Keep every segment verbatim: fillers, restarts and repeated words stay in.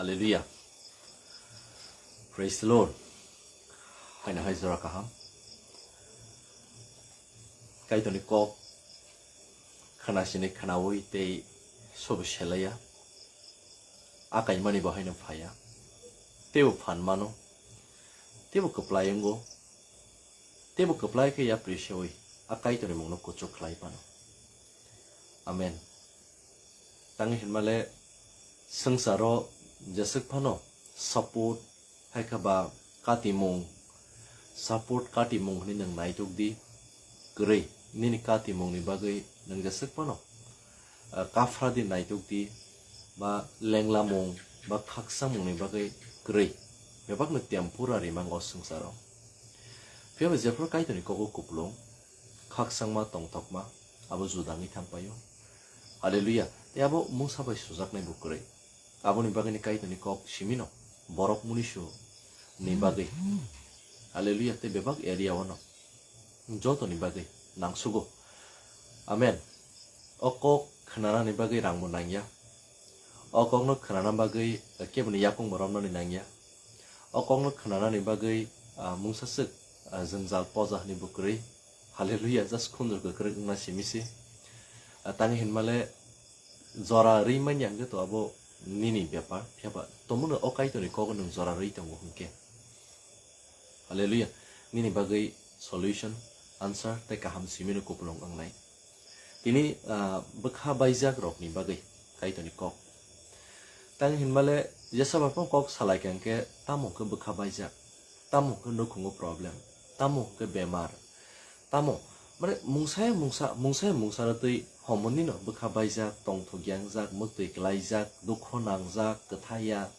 Hallelujah. Praise the Lord. Haino hai jora kaham. Kaitorni kok khna sini khnaui tei sobo selaya. Akaimani bo haino phaya. Teibo phan mano. Teibo kwplai wngo. Teibo kwplai khe yapri seui a Kaitorni mungno kuchuk khlai phano. Amen. Tangwi hinmale swngcharo jeswk phano support hai khe ba katimung, support katimung hwnwi nwng naituk di kwrwi. Nini katimungni bagwi nwng jeswk phano ah, kaphra di naituk di, ba lenglamung, ba khakchangmungni bagwi kwrwi. Bebakno temporary mango swngcharo. Phiya ba jephru Kaitorni kogo kuplung, khakchangma tongthokma, abo juda wngwi thangpaio. Hallelujah. Tei abo mungsa bai sujaknai bo kwrwi. Aboni bagwini Kaitorni kok simino, borok munisu ni bagwi. Hallelujah. Tei bebak area o no. Jotoni bagwi nangsugo. Amen. O kok khnanani bagwi rangbo nangya. O kokno khnana bagwi keboni yakungbo romnani nangya. O kokno khnanani bagwi, ah, mungsaswk, ah, jwngjal poja hwnwi bo kwrwi. Hallelujah, just khunjur kwkrwi wngna simi se. Ah, tangwi hinmale jora rwi manya hwnkhe to abo nini bepar, phiya ba tomono o Kaitorni kogo nwng jora rwi tongo hwnkhe. Hallelujah. Nini bagwi solution, answer tei kaham simino kupulung wngnai. Tini, ah, bwkha baijak rokni bagwi Kaitorni kok. Tang hinmale jesa bai phano kok salai kha hwnkhe tamo hwnkhe bwkha baijak, tamo hwnkhe nukhungo problem, tamo hwnkhe bemar, tamo mane mungsa ya mungsa, mungsa ya mungsa rwtwi homonino bwkha baijak, tongthok yangjak, mwktwi klaijak, dukho nangjak, kwthaiya.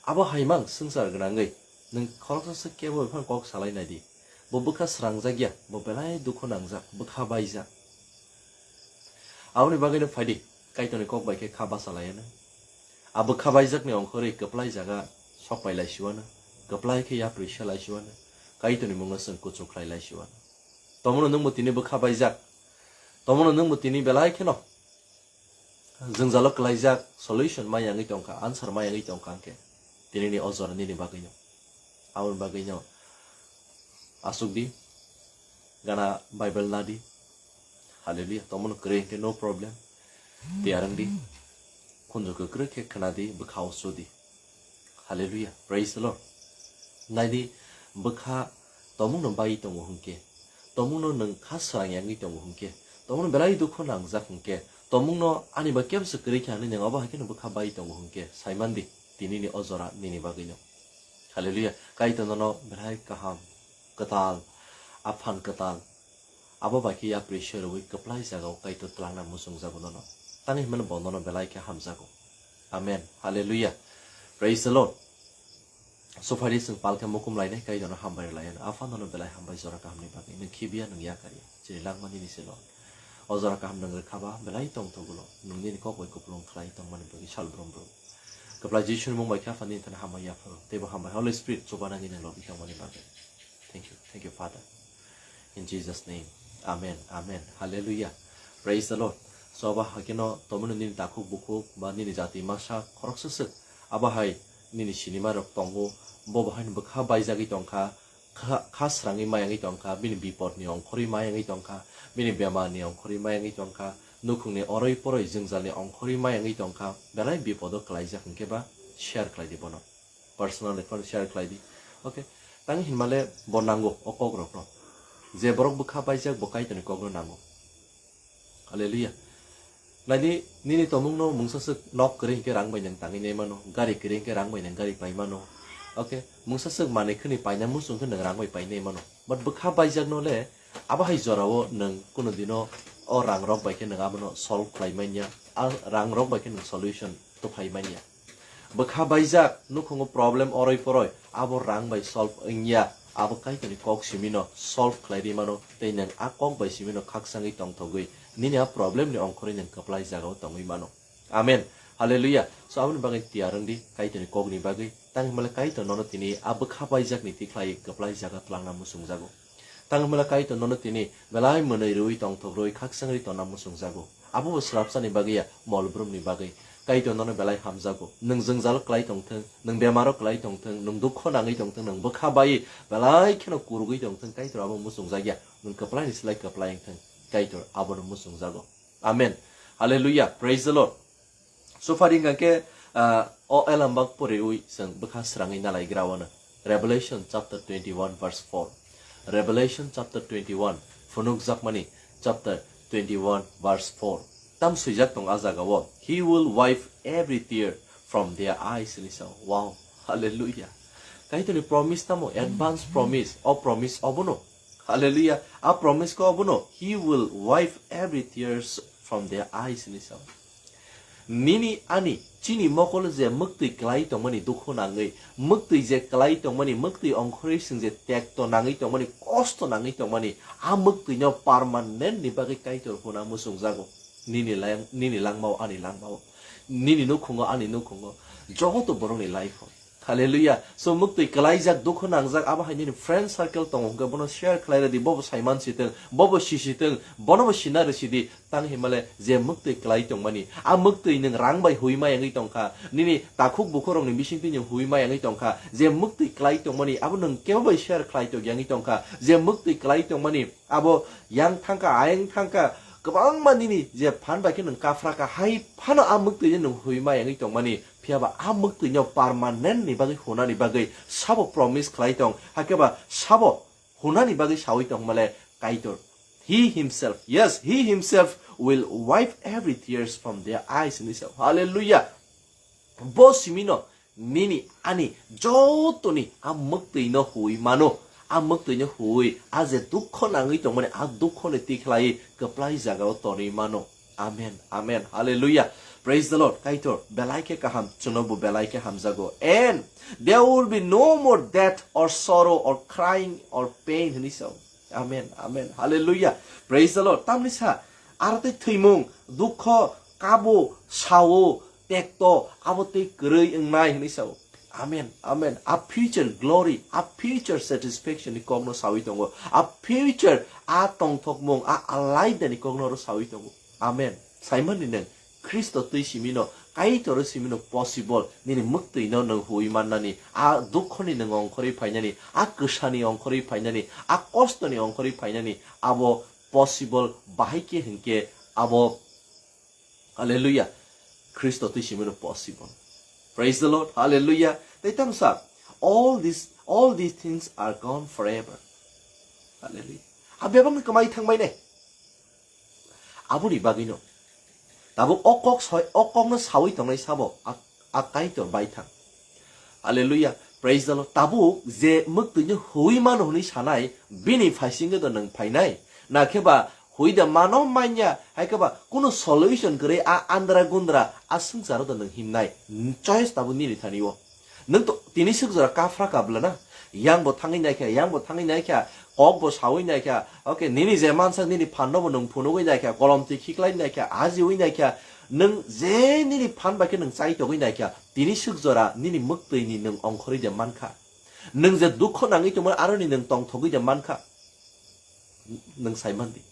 Abo hai mang swngchar gwnangwi. Nwng khoroksa se kebo bai phano kok salai nai di. Bo bwkha srangjak ya, bo belai dukhu nangjak, bwkha baijak. Aboni bagwino phai di, Kaitorni kok bai khe kha basa lai anw. A bwkha baijakni ongkhorwi kwplai jaga sok pai lai siwanw, kwplai khe yapri se lai siwanw, Kaitorni mungno chwng kuchuk khlai lai siwanw. Tomono nwngbo tini bwkha baijak, tomono nwngbo tini belai kheno jwngjalo kwlaijak solution ma yangwi tongkha, answer ma yangwi tongkha hwnkhe, tinini o jora nini bagwino. Aboni bagwino aswk di, gana Bible na di. Hallelujah. Tomono kwrwi hwnkhe no problem. Tiyar wng di. Khunju kwkrwi khe khna di, bwkha o su di. Hallelujah. Praise the Lord. Nai di, bwkha tomungno bai tongo hwnkhe, tomungno nwng kha srang yangwi tongo hwnkhe, tomungno belai dukhu nangjak hwnkhe, tomungno ani ba kebo se kwrwi kha hinwi nwng abo hai kheno bwkha bai tongo hwnkhe, sai man di, tinini o jora nini bagwino. Hallelujah. Kaitor nono belai kaham, kwtal, aphan kwtal, abo bai khe yapri se rwui kwplai jagao Kaitor twlangna muchungjago nono. Tangwi hwnmano bo nono belai khe hamjago. Amen. Hallelujah. Praise the Lord. Sophari chwng pal khe mukum lainai Kaitorno hambai rwlai anw. Apha nono belai hambai jora kahamni bagwi. Nwng khibiya nwng yakarya. Chini langma nini se Lord. O jora kaham nwng rwkha ba belai tongthogulo. Nwng nini kok bai kupulung khlai tongmani bagwi sal brum brum. Kwplai Jisuni mung bai khe Apha nini thani hambai yapharo. Teibo hambai Holy Spirit chubanani nwng logi tongmani bagwi. Thank you. Thank you, Father. In Jesus' name. Amen. Amen. Hallelujah. Praise the Lord. So, abo hai kheno tomino nini takhuk bukhuk ba nini jati masa khoroksa swk. Abo hai nini sinima rok tongo. Bo bo haino bwkha baijagwi tongkha. Kha, kha srangwi mayangwi tongkha. Bini bipodni ongkhorwi mayangwi tongkha. Bini bemarni ongkhorwi mayangwi tongkha. Nukhungni oroi poroi jwngjalni ongkhorwi mayangwi tongkha. Belai bipodo kwlaijak hwnkhe ba share khlai di bono. Personal account share khlai di. Okay. Tang hinmale bo nango o kok rok no. Je borok bwkha baijak bo Kaitorni kok no nango. Hallelujah. Nai di, nini tomung no mungsa swk nok kwrwi hwnkhe rang bai nang tangwi nai mano, gari kwrwi hwnkhe rang bai nang gari pai mano. Okay. Mungsa swk manwi khwni paina muchung khe nang rang bai pai nai mano. But bwkha baijak no le abo hai jora o nang kuno dino o rang rok bai khe nang abono solve khlai manya. A rang rok bai khe nang solution to phai manya. Bwkha baijak, nukhungo problem oroi poroi, abo rang bai solve wngya, abo Kaitorni kok simino solve khlai ri mano, tei nwng a kok bai simino khakchangwi tongthogwi nini a problemni ongkhorwi nwng kwplai jagao tongwi mano. Amen. Hallelujah. So, aboni bagwi tiyar wng di Kaitorni kokni bagwi. Tang hinmale Kaitor nono tini a bwkha baijakni tikhlai kwplai jaga twlangna muchungjago. Tang hinmale Kaitor nono tini belai mwnwi rwui tongthok rwui khakchangwi tongna muchungjago. Abo bo swrapsani bagwi ya, mol brumni bagwi. Kaitor nono belai hamjago. Nwng jwngjalo klai tongthwng, nwng bemaro klai tongthwng, nwng dukho nangwi tongthwng, nwng bwkha bai belai kheno kurugwi tongthwng, Kaitor abo muchungjakya. Nwng kwplaini slai kwplai wngthwng, Kaitor abono muchungjago. Amen. Hallelujah. Praise the Lord. Suphari hwnkha khe, ah, o elambak poriwi chwng bwkha srangwi nalaigra wano. Revelation chapter twenty-one verse four. Revelation chapter twenty-one, phunukjakmani chapter twenty-one verse four. Tam swijak tong a jaga o, "He will wipe every tear from their eyes," hinwi sao. Wow, hallelujah. Kaitorni promise tamo, advance promise, o promise obono. Hallelujah. A promise ko obono, "He will wipe every tears from their eyes," hinwi sao. Nini ani chini mokol je mwktwi klai tongmani dukhu nangwi, mwktwi je klai tongmani, mwktwi ongkhorwi sing je tekto nangwi tongmani, kosto nangwi tongmani, a mwktwino permanent ni bagwi Kaitor huna muchungjago. Nini lang-, nini langmao, ani langmao, nini nukhungo, ani nukhungo, joto borokni life o. Hallelujah. So, mwktwi kwlaijak, dukhu nangjak, abo hai nini friend circle tongo hwnkhe bono share khlai rwdi, bobo saiman sitwng, bobo sisitwng, bonobo sina rwsidi, tang hinmale je mwktwi kwlai tongmani, a mwktwi nwng rang bai hui ma yangwi tongkha, nini takhuk bukhurokni bisingtwi nwng hui ma yangwi tongkha, je mwktwi kwlai tongmani, abo nwng kebo bai share khlai tok yangwi tongkha, je mwktwi kwlai tongmani, abo yang thangkha, ayang thangkha, kwbangma nini je phan bai khe nwng kaphra kha, hai phano a mwktwi nwng hui ma yangwi tongmani, Phiya ba a mwktwino permanent ni bagwi hunani bagwi sabo promise khlai tong, hakhe ba sabo hunani bagwi sawi tong male Kaitor. He himself, yes, he himself will wipe every tears from their eyes, hinwi sao. Hallelujah. Bo simino nini ani jotoni a mwktwino hui mano, a mwktwino hui, a je dukho nangwi tongmani, a dukhoni tikhlai kwplai jagao tonwi mano. Amen. Amen. Hallelujah. Praise the Lord. Kaitor, belai khe kaham, chwngno bo belai khe hamjago. And there will be no more death or sorrow or crying or pain, hinwi sao. Amen. Amen. Hallelujah. Praise the Lord. Tamni sa, aro tei thwimung, dukho, kabo, sao, tekto, abo tei kwrwi wngnai, hinwi sao. Amen, amen. A future glory, a future satisfaction ni kokno sawi tongo. A future, a tongthokmung, a alaida ni kokno oro sawi tongo. Amen. Saimani nwng Khristo twi simino, Kaitor simino possible, nini mwktwino nwng hui mannani, a dukhoni nwng ongkhorwi phainani, a kwsani ongkhorwi phainani, a kostoni ongkhorwi phainani, abo possible bahai khe hinkhe abo Hallelujah. Khristo twi simino possible. Praise the Lord. Hallelujah. Tei tamo sa, all these, all these things are gone forever. Hallelujah. A bebak ni kwmai thangbai ne. Aboni bagwino. Tabuk o kok soi, o kokno sawi tongnai sabo, a, a Kaitor bai thang. Hallelujah. Praise the Lord. Tabuk je mwktwino hui mano hwnwi sanai, bini phaisingo do nwng phainai. Na khe ba hui da mano manya, hai khe ba kunu solution kwrwi a andra gundra a swngcharo da nwng himnai. Choice tabuk nini thani o. Nwng to tini swk jora kaphra kabla na. Yang bo thangwi nai kha, yang bo thangwi nai kha, kok bo sawi nai kha. Okay, nini je mansak nini phan no bo nwng phunugwi nai kha, kolom twi khiklai nai kha, ajiwi nai kha. Nwng je nini phan bai khe nwng chai togwi nai kha, tini swk jora nini mwktwi ni nwng ongkhorwi de man kha. Nwng je dukho nangwi tongmani aroni nwng tongthogwi de man kha. Nwng sai man di.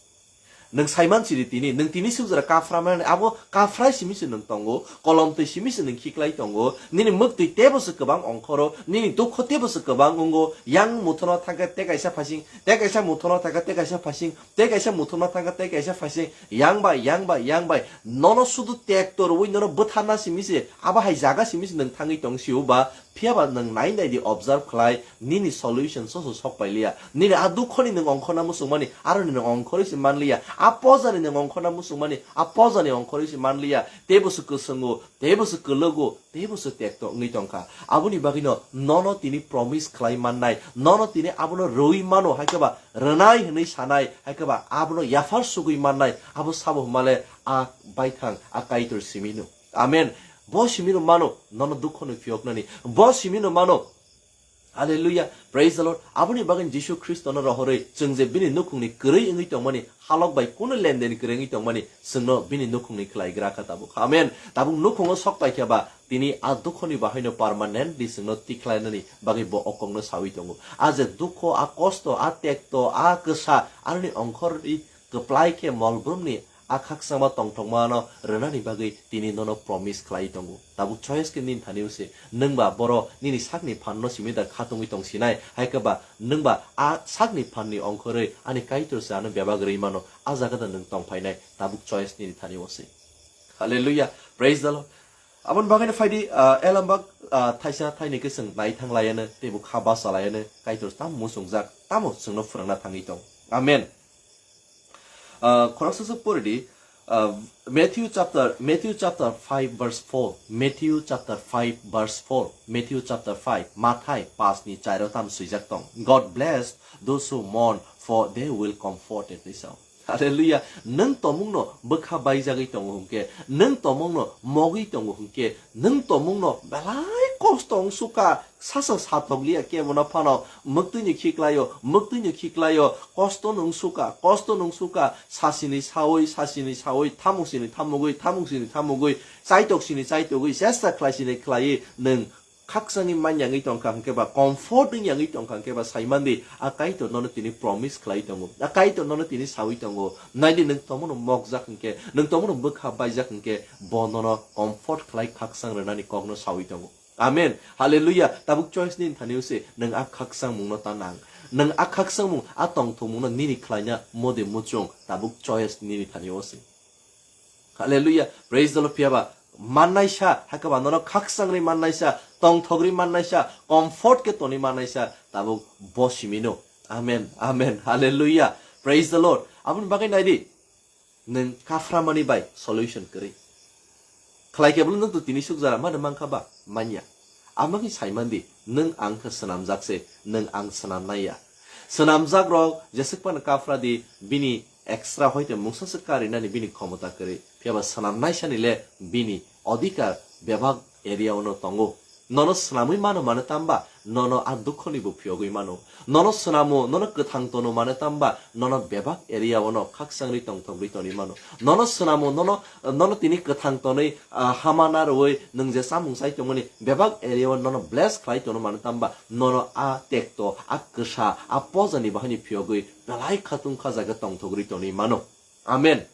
Nwng sai man sidi tini, nwng tini swk jora kaphra mani, abo kaphra simi se nwng tongo, kolom twi simi se nwng khiklai tongo, nini mwktwi tebo se kwbang ongkhoro, nini dukho tebo se kwbang wngo, yang muthono thangkhe tei kaisa phasing, tei kaisa muthono thangkhe tei kaisa phasing, tei kaisa muthono thangkhe tei kaisa phasing, yang bai, yang bai, yang bai, nono sudu tekto rwui nono bwtharna simi se, abo hai jaga simi se nwng thangwi tong sio ba, Phiya ba nwng nai nai di, observe khlai, nini solution soso sok pai liya. Nini a dukhoni nwng ongkhorna muchung mani, aro ni nwng ongkhorwi se man liya. A poja ni nwng ongkhorna muchung mani, a poja ni ongkhorwi se man liya. Teibo se kwswngo, teibo se kwlwgo, teibo se tekto wngwi tongkha. Aboni bagwino nono tini promise khlai mannai, nono tini abono rwui mano, hai khe ba rwnai hwnwi sanai, hai khe ba abono yaphar sugwi mannai, abo sabo hwnmale a baithang, a Kaitor simino. Amen. Bo simino mano, nono dukho ni phiyoknani. Bo simino mano. Hallelujah. Praise the Lord. Aboni bagwi Jisu Khristo no rohorwi, chwng je bini nukhungni kwrwi wngwi tongmani, halok bai kunu lenden kwrwi wngwi tongmani, chwngno bini nukhungni khlai gra kha tabuk. Amen. Tabuk nukhungo sok pai khe ba, tini a dukhoni bahaino permanently chwngno tikhlainani bagwi bo o kokno sawi tongo. A je dukho, a kosto, a tekto, a kwsa, aroni ongkhorwi kwplai khe mol brumni a khakchangma tongthokmano rwnani bagwi tini nono promise khlai tongo. Tabuk choice khe nini thani se, nwng ba boro nini sakni phanno simi da khatungwi tong sinai, hai khe ba nwng ba a sakni phanni ongkhorwi ani Kaitor se ano bebak rwi mano, a jaga da nwng tong phainai, tabuk choice nini thani o se. Hallelujah, praise the Lord. Aboni bagwi no phaidi, ah, elambak, ah, thaisa thaini khe chwng nai thang laiano, teibo kha basa laiano, Kaitor tamo muchungjak, tamo chwngno phwrwngna thangwi tong. Amen. Ah, khoroksa sok pori di, ah, Matthew chapter, Matthew chapter five verse four, Matthew chapter five verse four, Matthew chapter five, Mathai pas ni charo tam swijak tong. "God bless those who mourn, for they will comforted," hinwi sao. Hallelujah. Nwng tomungno bwkha baijagwi tongo hwnkhe, nwng tomungno mogwi tongo hwnkhe, nwng tomungno belai kosto wng sukha, sasa sathokliya kebono phano, mwktwino khiklaio, mwktwino khiklaio, kosto nwng sukha, kosto nwng sukha, sasini sawi, sasini sawi, thamuksini thamugwi, thamuksini thamugwi, chaitoksini chaitogwi, chesta khlaisini khlaiwi nwng khakchangni man yangwi tongkha hwnkhe ba, comfort wng yangwi tongkha hwnkhe ba, saimandi, a Kaitor nono tini promise khlai tongo, a Kaitor nono tini sawi tongo, naidi nwng tomono mokjak hwnkhe, nwng tomono bwkha baijak hwnkhe, bo nono comfort khlai khakchang rwnani kokno sawi tongo. Amen. Hallelujah. Tabuk choice nini thani o se, nwng a khakchangmungno ta nang. Nwng a khakchangmung, a tongthokmungno nini khlaina mode muchung, tabuk choice nini thani o se. Hallelujah. Praise the Lord. Phiya ba mannaisa, hakhe ba nono khakchangri mannaisa, tongthokri mannaisa, comfort khe toni mannaisa, tabuk bo simino. Amen. Amen. Hallelujah. Praise the Lord. Aboni bagwi naidi. Nwng kaphramani bai solution kwrwi. Khlai khe bwlwng nwng to tini sukjara mano mankha ba? Manya. Amagwi saimandi, nwng ang khe swnamjak se, nwng ang swnamnai ya. Swnamjak rok jeswk phano kaphra di, bini extra hoite mungsa se karinani bini khomota kwrwi. Phiya ba swnamnaisani le bini odhikar bebak area ono tongo. Nono swnamwi mano mano tamba, nono a dukhoni bo phiyogwi mano. Nono swnamo, nono kwthang tono mano tamba, nono bebak area ono khakchangri tongthokgwi tongwi mano. Nono swnamo, nono, nono tini kwthang tonwi, ah, hama narwui nwng je chamung chai tongmani bebak area o nono bless khlai tono mano tamba, nono a tekto, a kwsa, a pojani bahaini phiyogwi belai khatung kha jaga tongthokgwi tongwi mano. Amen.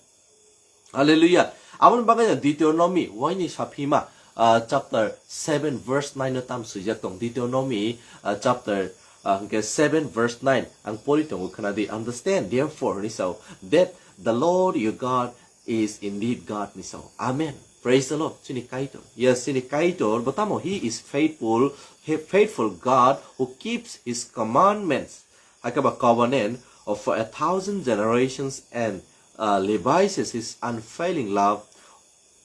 Hallelujah. Aboni bagwi no Deuteronomy, waini saphima, ah, chapter seven verse nine no tam swijak tong. Deuteronomy, ah, chapter, ah, hwnkhe seven verse nine. Ang pori tongo khwnadi. "Understand, therefore," hinwi sao, "that the Lord your God is indeed God," hinwi sao. Amen. Praise the Lord. Chini Kaitor. Yes, chini Kaitor. Bo tamo, he is faithful, he faithful God who keeps his commandments. Hakhe ba covenant of for a thousand generations and, uh, lavishes his unfailing love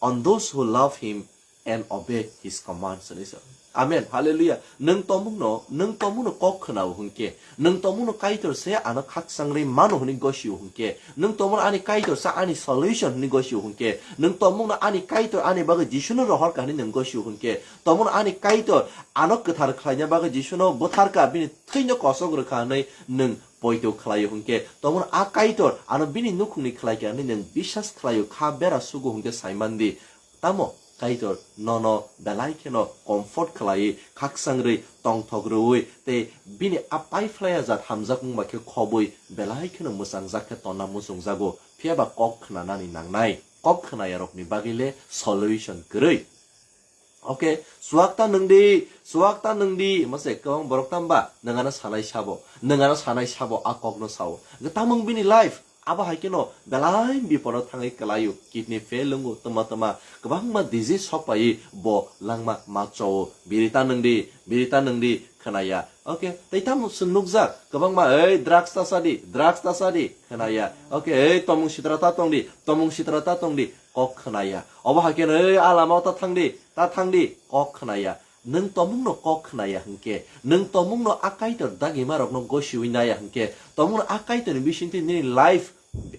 on those who love him and obey his commands, hinwi sa. Amen. Hallelujah. Nwng tomungno, nwng tomungno kok khwnao hwnkhe, nwng tomungno Kaitor se ano khakchangri mano hwnwi gosio hwnkhe, nwng tomungno ani Kaitor se ani solution hwnwi gosio hwnkhe, nwng tomungno ani Kaitor ani bagwi Jisuno rohor kha hwnwi nwng gosio hwnkhe, tomungno ani Kaitor ano kwthar khlaina bagwi Jisuno butharkha, bini thwino kosok rwkha hwnwi nwng poito khlaio hwnkhe, tomungno a Kaitor ano bini nukhungni khlaikha hwnwi nwng biswas khlaio, kha bera sugo hwnkhe saimandi. Tamo Kaitor nono belai kheno comfort khlaiwi, khakchangri, tongthok rwui tei bini a paiphlaiya jat hamjakmung bai khe khobwi belai kheno mwchangjak khe tonna muchungjago. Phiya ba kok khnanani nangnai. Kok khnayarokni bagwi le solution kwrwi. Okay, suwak ta nwng di, suwak ta nwng di, mase kwbang borok tamba nwng ano sanai sabo, nwng ano sanai sabo a kokno sao. Hwnkhe tamung bini life, abo hai kheno belai bipodo thangwi kwlaio, kidney fail wngo, twma twma kwbangma disease sok paiwi bo langma ma chao. Biri ta nwng di, biri ta nwng di, khwnaya. Okay, tei tamo chwng nukjak kwbangma, ei drugs ta sa di, drugs ta sa di, khwnaya. Okay, ei tomung sitra ta tong di, tomung sitra ta tong di, kok khwnaya. Obo hai kheno, ei a lama o ta thang di, ta thang di, kok khwnaya. Nwng tomungno kok khwnaya hwnkhe, nwng tomungno a Kaitor dagima rokno gosiwi naya hwnkhe, tomungno a Kaitorni bisingtwi nini life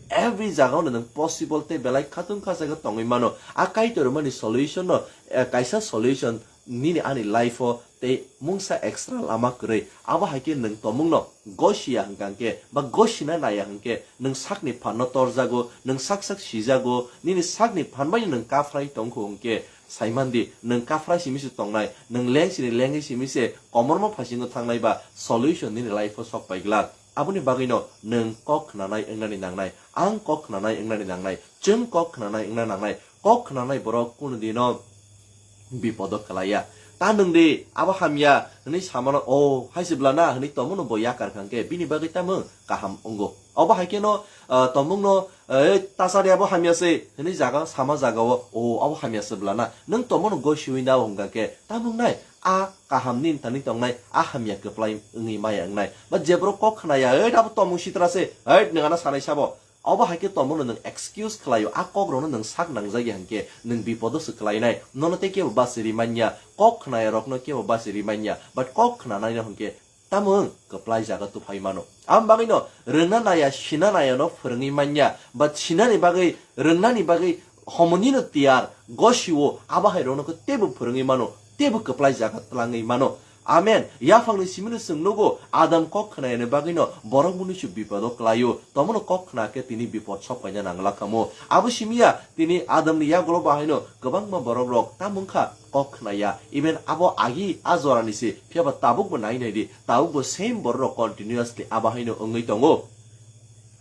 every jaga ono nwng possible tei belai khatung kha jaga tongwi mano. A Kaitor mani solution no, eh, kaisa solution nini ani life o tei mungsa extra lama kwrwi. Abo hai khe nwng tomungno gosiya hwnkha hwnkhe ba gosina naya hwnkhe nwng sakni phanno torjago, nwng sak sak sijago, nini sakni phan bai nwng kaphrai tongkhu hwnkhe saimandi nwng kaphrai simi se tongnai, nwng leng sini lengwi simi se komorma phasingo thangnai ba solution nini life o sok pai glak. Aboni bagwino nwng kok khnanai wngnani nangnai. Ang kok khnanai wngnani nangnai, chwng kok khnanai wngna nangnai. Kok khnanai borok kunu dino bipodo kwlaiya. Ta nwng di, abo hamya hwnwi samano, "O, hai se bwlana," hwnwi tongmungno bo yakar kha hwnkhe bini bagwi tamo kaham wngo. Obo hai kheno, ah, tongmungno, "Eh, tasari abo hamya se," hwnwi jaga sama jagao, "O, abo hamya se bwlana." Nwng tongmungno gosiwi nao hwnkha khe tamo wngnai, a kaham ni thani tongnai, a hamya kwplai wngwi maya wngnai. Ba je borok kok khnaya, "Eh, abo tongmung sitra se, eh, nwng ano sanai sabo." Obo hai khe tongmungno nwng excuse khlaio, a kokrokno nwng sak nangjak ya hwnkhe nwng bipodo se kwlainai. Nono tei kebo bachiri manya, kok khnaya rokno kebo bachiri manya, but kok khnanai no hwnkhe tamo wng kwplai jaga tuphai mano. Am bagwino rwngna naya, sina naya no phwrwngwi manya, but sinani bagwi, rwngnani bagwi homonino tiyar, gosio, abo hai rokno khe teibo phwrwngwi mano, teibo kwplai jaga twlangwi mano. Amen. Yaphangni simino chwng nugo, Adam kok khnayani bagwino borok mwnwisu bipodo kwlaio. Tomono kok khna khe tini bipod sok paina nangla kamo. Abo simiya tini Adamni yagulo bahaino kwbangma borok rok tamo wngkha kok khnaya. Even abo agi a jorani se, phiyaba tabukbo nai nai di, tabukbo same borok rok continuously abo haino wngwi tongo.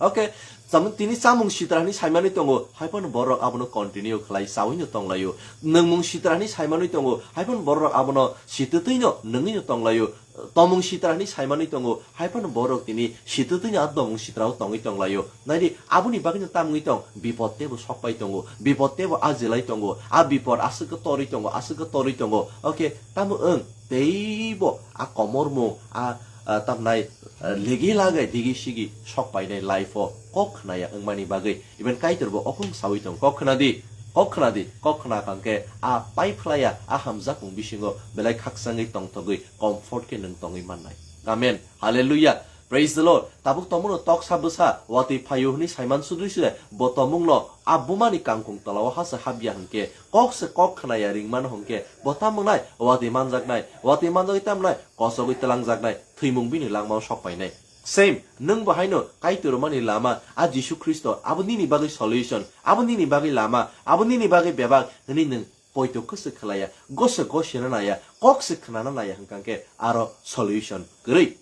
Okay, cham-, tini chamung sitra hinwi saimani tongo, hai phano borok abono continue khlai chawi no tonglaio. Nwngmung sitra hinwi saimani tongo, hai phano borok abono sitwtwi no nungwi no tonglaio. Tomung sitra hinwi saimani tongo, hai phano borok tini sitwtwi no a tomung sitra o tongwi tonglaio. Naidi, aboni bagwi no tamungwi tong, bipod tebo sokpai tongo, bipod tebo ajilai tongo, a bipod aswk khe torwi tongo, aswk khe torwi tongo. Okay, tamo wng, teibo a komormung, a, a, tamnai, a, legi lagai digi sigi sok painai life o kok khnaya wngmani bagwi. Even Kaitor bo okhong sawi tong, "Kok khna di, kok khna di, kok khna kha hwnkhe a pai phlaya, a hamjakmung bisingo belai khakchangwi tongthogwi comfort khe nwng tongwi mannai." Amen. Hallelujah. Praise the Lord. Tabuk tomono toksa bwsa watwi phaio hwnwi saiman sudui se bo tomungno a bumani kangkung tolao hase habya hwnkhe kok se kok khnaya ringmano hwnkhe bo tamo wngnai watwi manjaknai, watwi manjagwi tamo wngnai kosogwi twlangjaknai, thwimung bini langmao sok painai. Same, nwng bo haino Kaitor mani lama, a Jisu Khristo, abo nini bagwi solution, abo nini bagwi lama, abo nini bagwi bebak hwnwi nwng poito kwswk khlaiya, gose gosina naya, kok se khnana naya hwnkha khe aro solution kwrwi.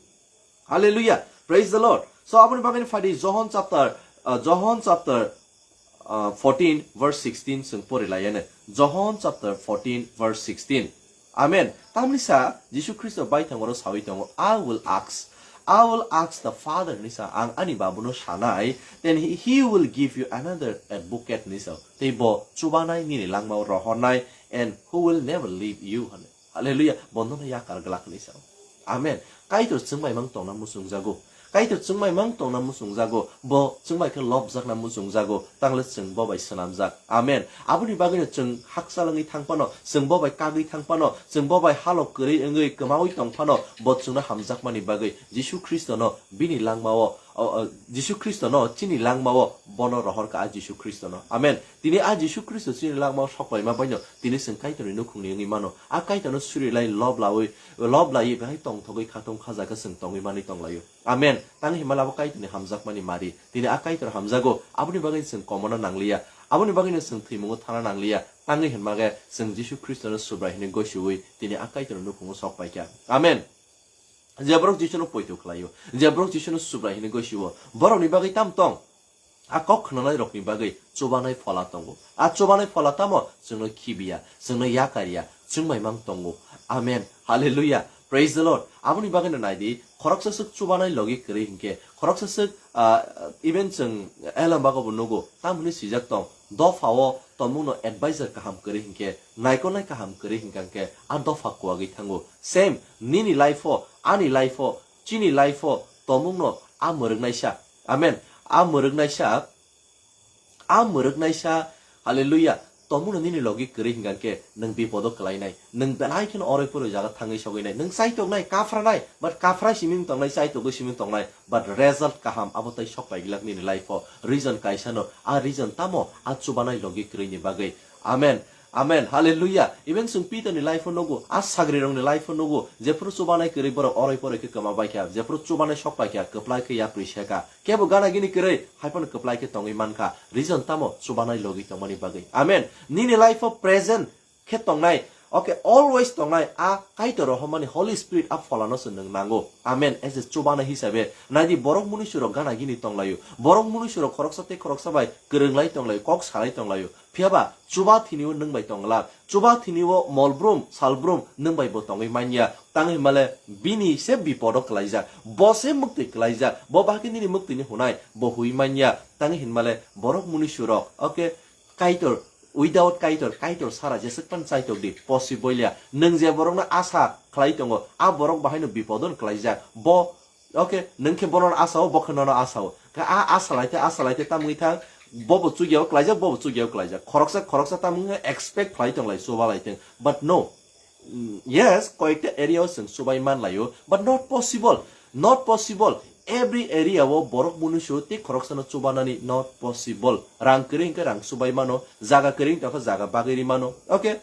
Hallelujah. Praise the Lord. So, aboni bagwi phadi John chapter, uh, John chapter, uh, fourteen verse sixteen chwng pori laiya ne. John chapter fourteen verse sixteen. Amen. Tamni sa Jisu Khristo baithang oro sawi tongo, "I will ask, I will ask the Father," ni sa, "Ang ani Babuno sanai, then he, he will give you another advocate," ni sa. Tei bo chubanai nini langmao rohornai, "and who will never leave you," hwnwi. Hallelujah. Bo nono yakar glak hinwi sao. Amen. Kaitor chwngbai mang tongna muchungjago. Kaitor chwngbai mang tongna muchungjago. Bo chwngbai khe lobjakna muchungjago. Tangle chwng bo bai swnamjak. Amen. Aboni bagwino chwng hakchal wngwi thang phano, chwng bo bai kagwi thang phano, chwng bo bai halok kwrwi wngwi kwmawi tong phano, bo chwngno hamjakmani bagwi Jisu Khristono bini langmao, o, o, Jisu Khristono chini langmao bono rohorkha a Jisu Khristono. Amen. Tini a Jisu Khristo chini langmao sok paima baino tini chwng Kaitorni nukhungni wngwi mano. A Kaitorno suri lai lob lawi, lob laiwi bahai tongthogwi khatung khajakhe chwng tongwi manwi tonglaio. Amen. Tang himala bo Kaitorni hamjakmani mari. Tini a Kaitor hamjago, aboni bagwi chwng komona nangliya. Aboni bagwino chwng thwimungo thana nangliya. Tangwi hinmage chwng Jisu Khristono Subrai hinwi gosiwi tini a Kaitorni nukhungo sok paikha. Amen. Je borok Jisuno poito khlaio, je borok Jisuno Subrai hinwi gosiwo, borokni bagwi tam tong? A kok khnanairokni bagwi chubanai phola tongo. A chubanai phola tamo? Chwngno khibiya, chwngno yakarya, chwng bai mang tongo. Amen. Hallelujah. Praise the Lord. Aboni bagwino naidi, khoroksa swk chubanai logi kwrwi hinkhe, khoroksa swk, ah, even chwng elembagw bo nugo, tamhwnwi swijak tong, dophao tongmungno advisor kaham kwrwi hinkhe, naikolnai kaham kwrwi hinkha hinkhe, a dopha kuwagwi thango. Same, nini life-o, ani life-o, chini life-o tongmungno a mwrwknaisa. Amen. A mwrwknaisa, a mwrwknaisa, hallelujah. Tongmungno nini logi kwrwi hinkha hinkhe nwng bipodo kwlainai. Nwng belai kheno oroi poroi jaga thangwi sogwinai. Nwng chaitoknai, kaphranai, but kaphrai simi wng tongnai, chaitokgwi simi wng tongnai, but result kaham abo tai sok paiglak nini life-o. Reason kaisano, a reason tamo? A chubanai logi kwrwini bagwi. Amen. Amen. Hallelujah. Even chwng Peterni life-o nugo, a sagrirokni life-o nugo, jephuru chubanai kwrwi borok oroi poroi khe kwma baikha, jephuru chubanai sok paikha, kwplai khe yapri sekha. Kebo gana gini kwrwi, hai phano kwplai khe tongwi mankha. Reason tamo? Chubanai logi tongmani bagwi. Amen. Nini life-o present khe tongnai, Okay, always tongnai a Kaitor rohormani Holy Spirit a pholano se nwng nango. Amen. As a chubana hisabe, naidi borok munuisu rok gana gini tonglaio. Borok munuisu rok khoroksa tei khoroksa bai kwrwnglai tonglaio, kok salai tonglaio. Phiyaba chuba thini o nwng bai tongla. Chuba thini o molbrum, salbrum nwng bai bo tongwi manya. Tang himale bini se bipodo kwlaijak. Bo se muktwi kwlaijak. Bo bahai nini muktwini hunai bo hui manya. Tang hinmale borok munuisu rok. Okay, Kaitor, without Kaitor, Kaitor sara jeswk pan chaitok di, possible ya. Nwng je borokno asa khlai tongo, a borok bahaino bipodon kwlaijak. Bo, okay, nwng khe bono asa o, bo khe nono asa o. Khe a asa lai te, asa lai te tamwi thang, bo bo chukya o kwlaijak, bo bo chukya o kwlaijak. Khoroksa, khoroksa tamwi wngkha expect khlai tong lai, chuba lai tong. But no, Mm, yes, koyekta area o chwng chubai man laio, but not possible, not possible. Every area o borok munuisu tei khoroksano chubanani not possible. Rang kwrwi hwnkhe rang chubai mano, jaga kwrwi hwnkhe jaga bagwi ri mano. Okay?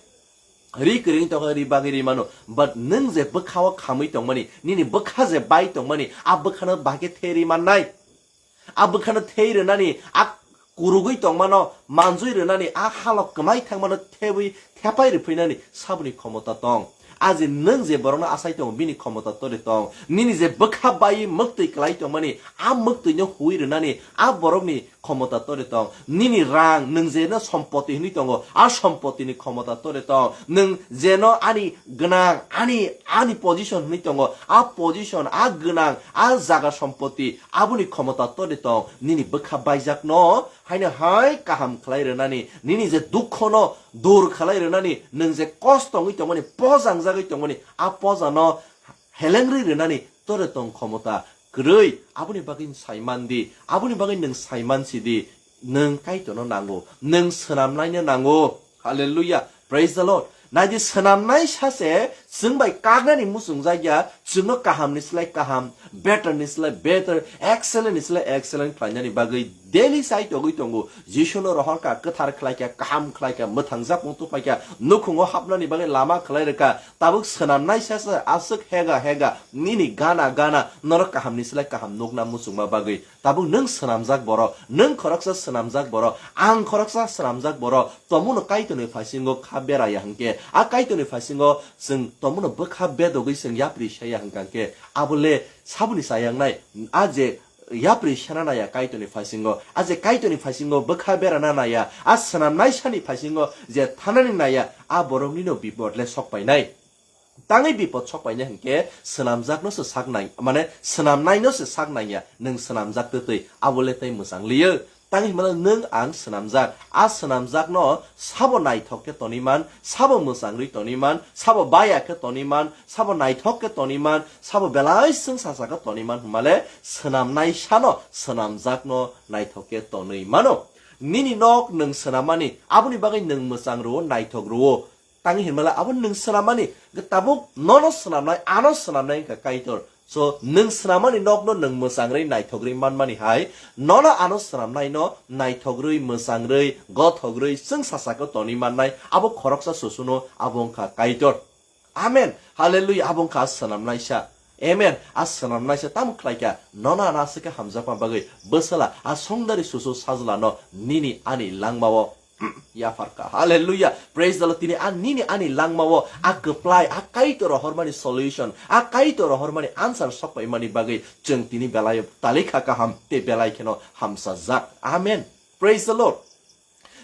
Ri kwrwi hwnkhe ri bagwi ri mano. But nwng je bwkha o khamwi tongmani, nini bwkha je bai tongmani, a bwkhano bahai khe the ri mannai. A bwkhano thei rwnani, a kurugwi tongmano manjui rwnani, a halok kwmai thangmano thebwi thepai rwphinani saboni khomota tong. A je nwng je borokno asai tongo, bini khomota tore tong. Nini je bwkha bai mwktwi kwlai tongmani, a mwktwino hui rwnani a borokni khomota tore tong. Nini rang, nwng je no sompoti hwnwi tongo, a sompotini khomota tore tong. Nwng je no ani gwnang, ani, ani position hwnwi tongo, a position, a gwnang, a jaga sompoti, aboni khomota tore tong. Nini bwkha baijakno haino hai kaham khlai rwnani, nini je dukhono dur khlai rwnani, nwng je kosto wngwi tongmani, pojangjagwi tongmani, a pojano helengri rwnani tore tong khomota kwrwi. Aboni bagwi saiman di, aboni bagwi nwng saiman si di, nwng Kaitorno nango, nwng swnamnaino nango. Hallelujah. Praise the Lord. Naidi, swnamnai sase chwng bai kaknani muchungjak ya, chwngno kahamni slai kaham, better ni slai better, excellent ni slai excellent khlainani bagwi daily chai togwi tongo. Jisuno rohorkha, kwthar khlaikha, kaham khlaikha, mwthangjak mutu paikha, nukhungo hapnani bagwi lama khlai rwkha. Tabuk swnamnai sase aswk hega hega nini gana gana norok kahamni slai kaham nukna muchungma bagwi. Tabuk nwng swnamjak borok, nwng khoroksa swnamjak borok, ang khoroksa swnamjak borok, tomono Kaitorni phaisingo kha beraya hwnkhe, a Kaitorni phaisingo chwng tomono bwkha bedogwi chwng yapri saya hwnkha hwnkhe, abo le saboni chayangnai, a je yapri sena naya Kaitorni phaisingo, a je Kaitorni phaisingo bwkha berana naya, a swnamnai sani phaisingo je thanani naya, a boroknino bipot le sok painai. Tangwi bipot sok paina hwnkhe swnamjakno se sak nai, mane swnamnaino se sak naiya, nwng swnamjak twtwi, abo le tei mwchang liyo. Tangwi hwnmano nwng ang swnamjak, a swnamjakno sabo naithok khe tonwi man, sabo mwchang rwi tonwi man, sabo baya khe tonwi man, sabo naithok khe tonwi man, sabo belai swngsa saka tonwi man hwnmale swnamnai sano swnamjakno naithok khe tonwi mano. Nini nok nwng swnammani, aboni bagwi nwng mwchang rwo, naithok rwo. Tangwi hinmale abo nwng swnamani, tabuk nono swnamnai, ano swnamnai wngkha Kaitor. So, nwng swnamani nokno nwng mwchangrwi, naithogrwi manmani hai, nono ano swnamnaino naithogrwi, mwchangrwi, gothogrwi, chwng sasakhe tonwi mannai, abo khoroksa susuno abo wngkha Kaitor. Amen. Hallelujah. Abo wngkha swnamnaisa. Amen. A swnamnaisa tamo khlaikha, nono ano aswk khe hamjakma bagwi bwsala, a songdari susu sajlano nini ani langmao yapharkha. Hallelujah. Praise the Lord. Tini a nini ani langmao a kwplai, a Kaitor rohormani solution, a Kaitor rohormani answer sokpaimani bagwi chwng tini belai talikha kaham tei belai kheno hamsajak. Amen. Praise the Lord.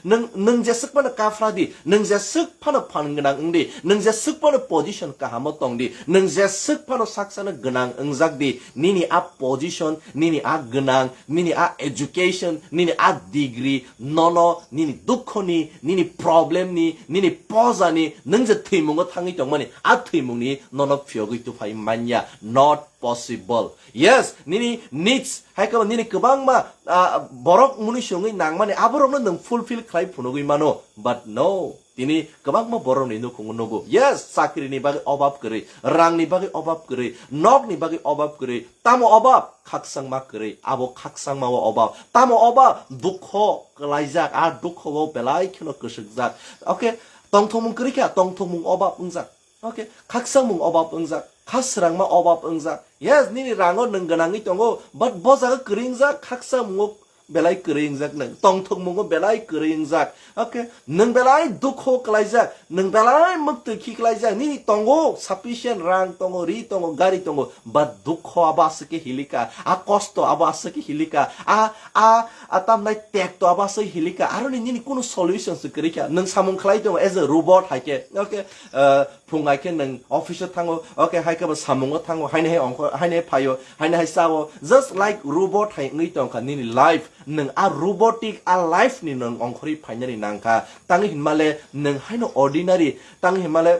Nwng, nwng jeswk phano kaphra di, nwng jeswk phano phan gwnang wng di, nwng jeswk phano position kahamo tong di, nwng jeswk phano saksano gwnang wngjak di, nini a position, nini a gwnang, nini a education, nini a degree, nono nini dukhoni, nini problemni, nini pojani, nwng je thwimungo thangwi tongmani, a thwimungni nono phiyogwi tuphai manya. Not possible. Yes, nini needs, hai khe nini kwbangma, ah, borok muni songwi nangmani, aborokno nwng fulfill khlai phunugwi mano. But no, tini kwbangma borokni nukhungo nugo. Yes, chakrini bagwi obab kwrwi, rangni bagwi obab kwrwi, nokni bagwi obab kwrwi. Tamo obab? Khakchangma kwrwi. Abo khakchangmao obab. Tamo obab? Dukho kwlaijak, a dukhoo belai kheno kwswkjak. Okay, tongthokmung kwrwi kha, tongthokmung obab wngjak. Okay, khakchangmung obab wngjak, kha srangma obab wngjak. Yes, nini rango nwng gwnangwi tongo, but bo jaga kwrwi wngjak, khakchangmungo Belai kwrwi wngjak nwng, tongthokmungo belai kwrwi wngjak. Okay, nwng belai dukho kwlaijak, nwng belai mwktwi khiklaijak, nini tongo sufficient rang tongo, ri tongo, gari tongo, but dukho abo aswk khe hilika, a kosto abo aswk khe hilika, a, a, a tamnai tekto abo aswk hilika, aroni nini kunu solution se kwrwi kha, nwng samung khlai tongo as a robot hai khe, okay, uh, phung hai khe nwng office o thango, okay, hai khe bo samungo thango, haini hai ongkho, haini hai phaio, haini hai sao, just like robot hai wngwi tongkha nini life, nwng a robotic a life ni nwng ongkhorwi phainani nangkha, tangwi hinmale nwng haino ordinary, tangwi hinmale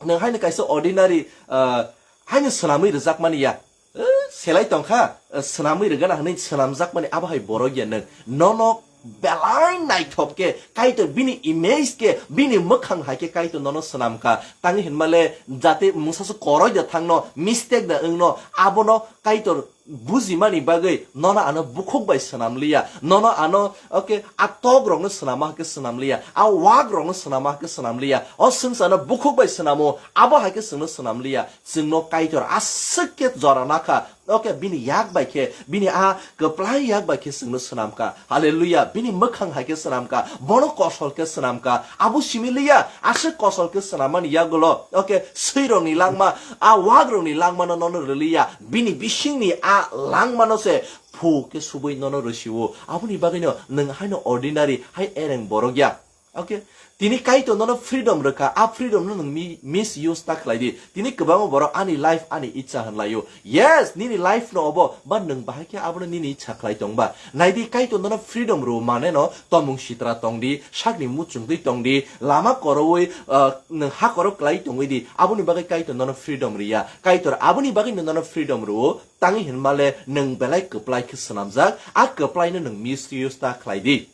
nwng haino kaisa ordinary, ah, haino swnamwi rwjakmani ya. Eh, selai tongkha, eh, swnamwi rwgana hwnwi swnamjakmani abo hai borok ya nwng. Nono belai naithok khe, Kaitor bini image khe, bini mwkhang hai khe Kaitor nono swnamkha. Tangwi hinmale jate mungsa se koroi da thangno, mistake da wngno, abono Kaitor bujimani bagwi nono ano bukhuk bai swnam liya, nono ano, okay, a tok rokno swnama khe swnam liya, a wak rokno swnama khe swnam liya, o swngcharno bukhuk bai swnamo, abo hai khe chwngno swnam liya. Chwngno Kaitor aswk khe jora nakha, okay, bini yak bai khe, bini a kwplai yak bai khe chwngno swnamkha. Hallelujah. Bini mwkhang hai khe swnamkha, bono kosol khe swnamkha. Abo simi liya, aswk kosol khe swnamani yagulo, okay, swirokni langma, a wakrokni langmano nono rwliya. Bini bisingni a langmano se phu khe subui nono rwsio. Aboni bagwino nwng haino ordinary, hai ereng borok ya. Okay? Tini Kaitor nono freedom rwkha, a freedom no nwng mi-, misuse ta khlai di. Tini kwbangma borok ani life, ani icha hwnlaio. Yes, nini life no obo, ba nwng bahai khe abono nini icha khlai tong ba. Naidi Kaitor nono freedom rw mane no, tomung sitra tong di, sakni muchung twi tong di, lama korowi, uh, nwng ha korok klai tongwi di. Aboni bagwi Kaitor nono freedom riya. Kaitor aboni bagwi no nono freedom rw, tangwi hinmale nwng belai kwplai khe swnamjak, a kwplai no nwng misuse ta khlai di.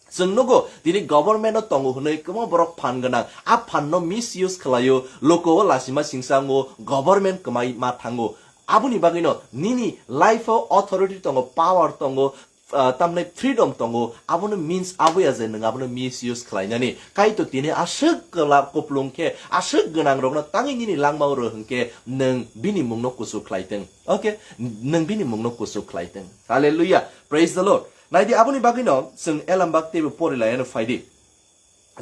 Chwng nugo, tini government o tongo hwnwi kwbangma borok phan gwnang. A phan no misuse khlaio, loko o lasima singsa wngo, government kwmai ma thango. Aboni bagwino nini life o authority tongo, power tongo, ah, tamni freedom tongo, abono means abo ya je nwng abono misuse khlainani. Kaitor tini aswk kwla kuplung khe, aswk gwnang rokno tangwi nini langma o rw hwnkhe nwng bini mungno kuchuk khlai tong. Okay? Nwng bini mungno kuchuk khlai tong. Hallelujah. Praise the Lord. Naidi aboni bagwino chwng elambak teibo pori laiano phaidi.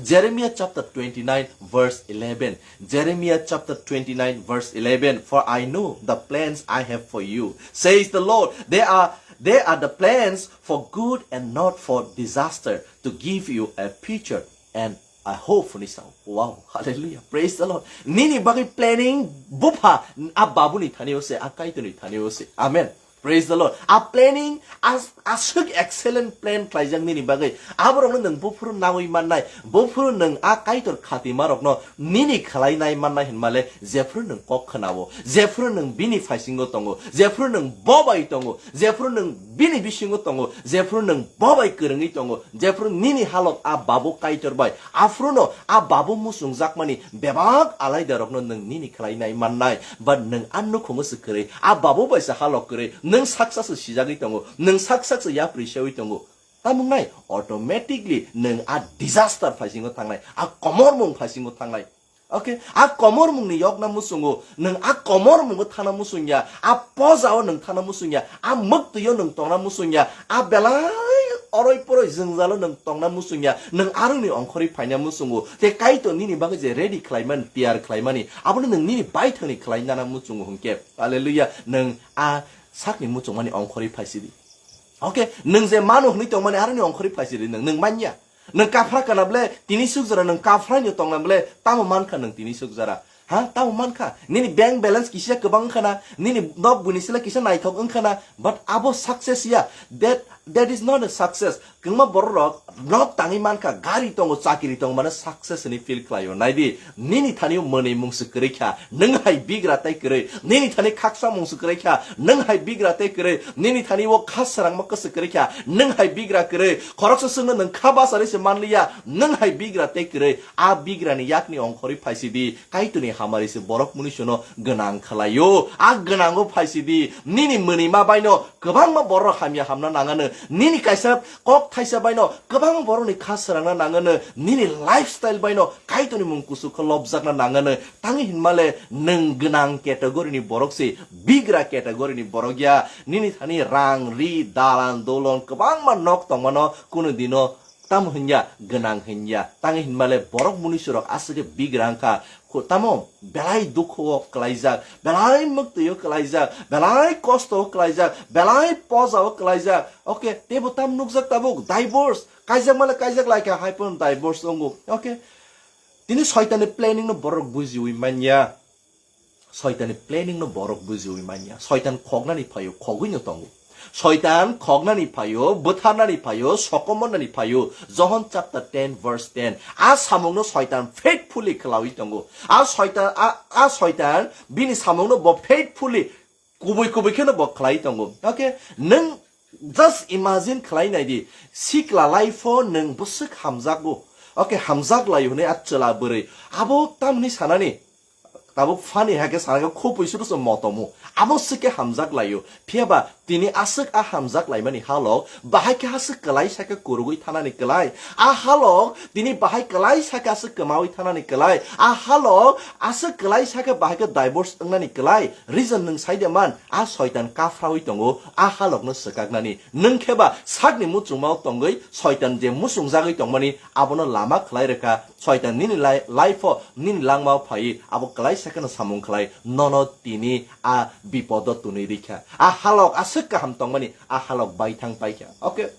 Jeremiah chapter twenty-nine verse eleven. Jeremiah chapter twenty-nine verse eleven. "For I know the plans I have for you, says the Lord. They are, they are the plans for good and not for disaster, to give you a future and a hope." Hwnwi sa. Wow, hallelujah, praise the Lord. Nini bagwi planning bupha a babuni thani ose, a kaitorni thani ose. Amen. Praise the Lord. A planning as, aswk excellent plan khlaijak nini bagwi. Aborokno nwng buphuru nawi mannai, buphuru nwng a kaitor khatima rokno nini khlai nai mannai hinmale, jephuru nwng kok khwnao, jephuru nwng bini phaisingo tongo, jephuru nwng bo bai tongo, jephuru nwng bini bisingo tongo, jephuru nwng bo bai kwrwngwi tongo, jephuru nini halok a babu kaitor bai, aphuru no a babu muchungjakmani bebak alaida rokno nwng nini khlai nai mannai, but nwng a nukhungo se kwrwi, a babu bai se halok kwrwi, nwng saksa se sijagwi tongo, nwng saksa se yapri sewi tongo. Tamo wngnai, automatically nwng a disaster phaisingo thangnai, a komormung phaisingo thangnai. Okay, a komormungni yokna muchungo, nwng a komormungo thana muchungya, a pojao nwng thana muchungya, a mwktwio nwng tongna muchungya, a belai oroi poroi jwngjalo nwng tongna muchungya, nwng aroni ongkhorwi phaina muchungo, tei Kaitor nini bagwi je ready khlaimani, tiyar khlaimani, abono nwng nini baithangni khlai nana muchungo hwnkhe, hallelujah, nwng a sakni muchungmani ongkhorwi phaisidi. Okay, nwng je mano hwnwi tongmani aroni ongkhorwi phaisidi nwng, nwng manya. Nwng kaphra kana ble tini suk jora, nwng kaphra ni tongna ble tamo mankha nwng tini suk jora? Ha, tamo mankha? Nini bank balance kisa kwbang wngkha na, nini nok buini sila kisa naithok wngkha na, but abo success ya. That, that is not a success. Kwbangma borok rok nok tangwi mankha, gari tongo, chakiri tongo, mane success hwnwi feel khlaio. Naidi, nini thani mwnwi mung se kwrwi kha, nwng hai bigra tei kwrwi. Nini thani khaksa mung se kwrwi kha, nwng hai bigra tei kwrwi. Nini thani o kha srangma kwswk kwrwi kha, nwng hai bigra kwrwi. Khoroksa swngno nwng kha bachari se manliya, nwng hai bigra tei kwrwi. A bigrani yakni ongkhorwi phaisidi, Kaitorni hamari se borok mwnwi sono gwnang khlaio. A gwnango phaisidi, nini mwnwi ma baino kwbangma borok hamya hamna nangano, Nini kaisa kok thaisa baino kwbang borokni kha srangna nangano, nini lifestyle baino Kaitorni mung kusu khe lobjakna nangano. Tangwi hinmale nwng gwnang category ni borok se, bigra category ni borok ya. Nini thani rang, ri, dalan, dolon kwbangma nok tongmano, kunu dino tamo hinya gwnang hinya. Tangwi hinmale borok munuisurok aswk khe bigra wngkha. Ko tamo belai dukhu o kwlaijak, belai mwktwi o kwlaijak, belai kosto o kwlaijak, belai poja o kwlaijak. Okay, teibo tam nukjak tabuk divorce, kaijak male kaijak laikha, hai phano divorce wngo. Okay, tini soitanni planning no borok bujiwi manya. Soitanni planning no borok bujiwi manya. Soitan khoknani phaio, khogwi no tongo. Soitan khoknani phaio, bwtharnani phaio, sokomornani phaio. Johon chapter ten verse ten. A samungno soitan faithfully khwlawi tongo. A soitan, a, a soitan bini samungno bo faithfully kubui kubui kheno bo khlai tongo. Okay? Nwng just imagine khlai nai di. Sikla life o nwng bwswk hamjakgo. Okay, hamjak lai hwnwi a chwla bwrwi. Abo tamni sanani. Tabuk funny hai khe sana khe khupui suru se motomu. Abo se khe hamjak laio. Phiya ba tini aswk a hamjak laimani halok, bahai khe aswk kwlai sa khe kurugwi thanani kwlai. A halok tini bahai kwlai sa khe aswk kwmawi thanani kwlai. A halok aswk kwlai sa khe bahai khe divorce wngnani kwlai. Reason nwng sai de man, a soitan kaphrawi tongo, a halokno swkaknani. Nwng khe ba sakni muchungmao tongwi soitan je muchungjagwi tongmani abono lama khlai rwkha. Soitan nini lai-, life o nini langma o phaiwi abo kwlaisa kheno samung khlai, nono tini a bipodo twnwi rikha. A halok aswk kaham tongmani, a halok baithang paikha. Okay.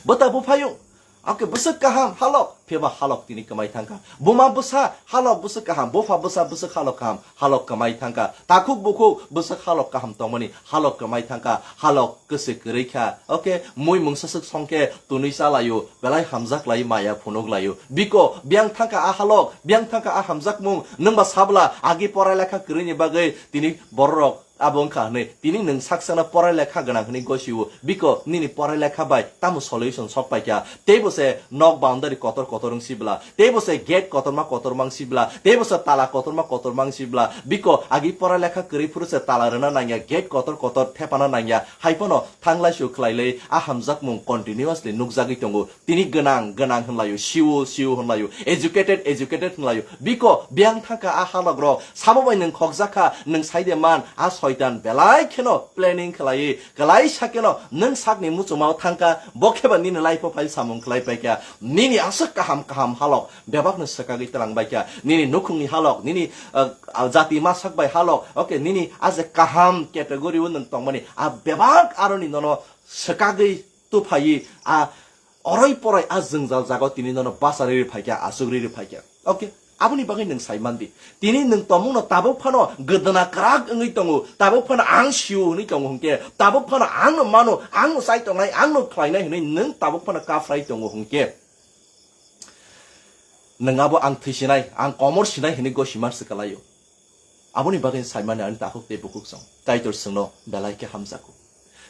Bwta buphaiyung. Okay, bwswk kaham halok, phiya ba halok tini kwmai thangkha. Buma bwsa halok bwswk kaham, bupha bwsa bwswk halok kaham, halok kwmai thangkha. Takhuk bukhuk bwswk halok kaham tongmani, halok kwmai thangkha, halok kwse kwrwi kha. Okay, mui mungsa swk songkhe twnwi chalaio, belai hamjak lai maya phunuk laio. Biko, biyang thangkha a halok, biyang thangkha a hamjakmung, nwng ba sabla agi porai lekha kwrwini bagwi tini bororok abo wngkha hwnwi, tini nwng sak sakno porai lekha gwnang hwnwi gosio. Biko, nini porai lekha bai tamo solution sok paikha? Teibo se nok boundary kotor kotor wng sibla, teibo se gate kotorma kotorma wng sibla, teibo se tala kotorma kotorma wng sibla. Biko, agi porai lekha kwrwi phuru se tala rwna nangya, gate kotor kotor thepana nangya. Hai phano thanglai su khlai lai, a hamjakmung continuously nukjagwi tongo. Tini gwnang, gwnang hwnlaio, siu, siu hwnlaio, educated, educated hwnlaio. Biko, biyang thangkha a halok rok, sabo bai nwng khokjak kha, nwng sai de man, a soitan belai kheno planning khlaiwi, kwlai sa kheno nwng sakni muchungmao thangkha, bo khe ba nini life o phai samung khlai paikha. Nini aswk kaham kaham halok, bebakno swkagwi twlang baikha. Nini nukhungni halok, nini, uh, uh, jati masak bai halok, okay, nini a je kaham category o nwng tongmani, a bebak aroni nono swkagwi tuphaiwi a oroi poroi a jwngjal jagao tini nono basa riri phaikha, aswk riri phaikha. Okay, aboni bagwi nwng sai mandi. Tini nwng tongmungno tabuk phano gwdwna kwrak wngwi tongo, tabuk phano ang sio hwnwi tongo hwnkhe, tabuk phano angno mano, angno chai tongnai, angno khlainai hwnwi nwng tabuk phano kaphrai tongo hwnkhe, nwng abo ang thwi sinai, ang komor sinai hwnwi gosimar se kwlaio. Aboni bagwi saimani ani takhuk tei bukhuk song. Kaitor chwngno belai khe hamjago.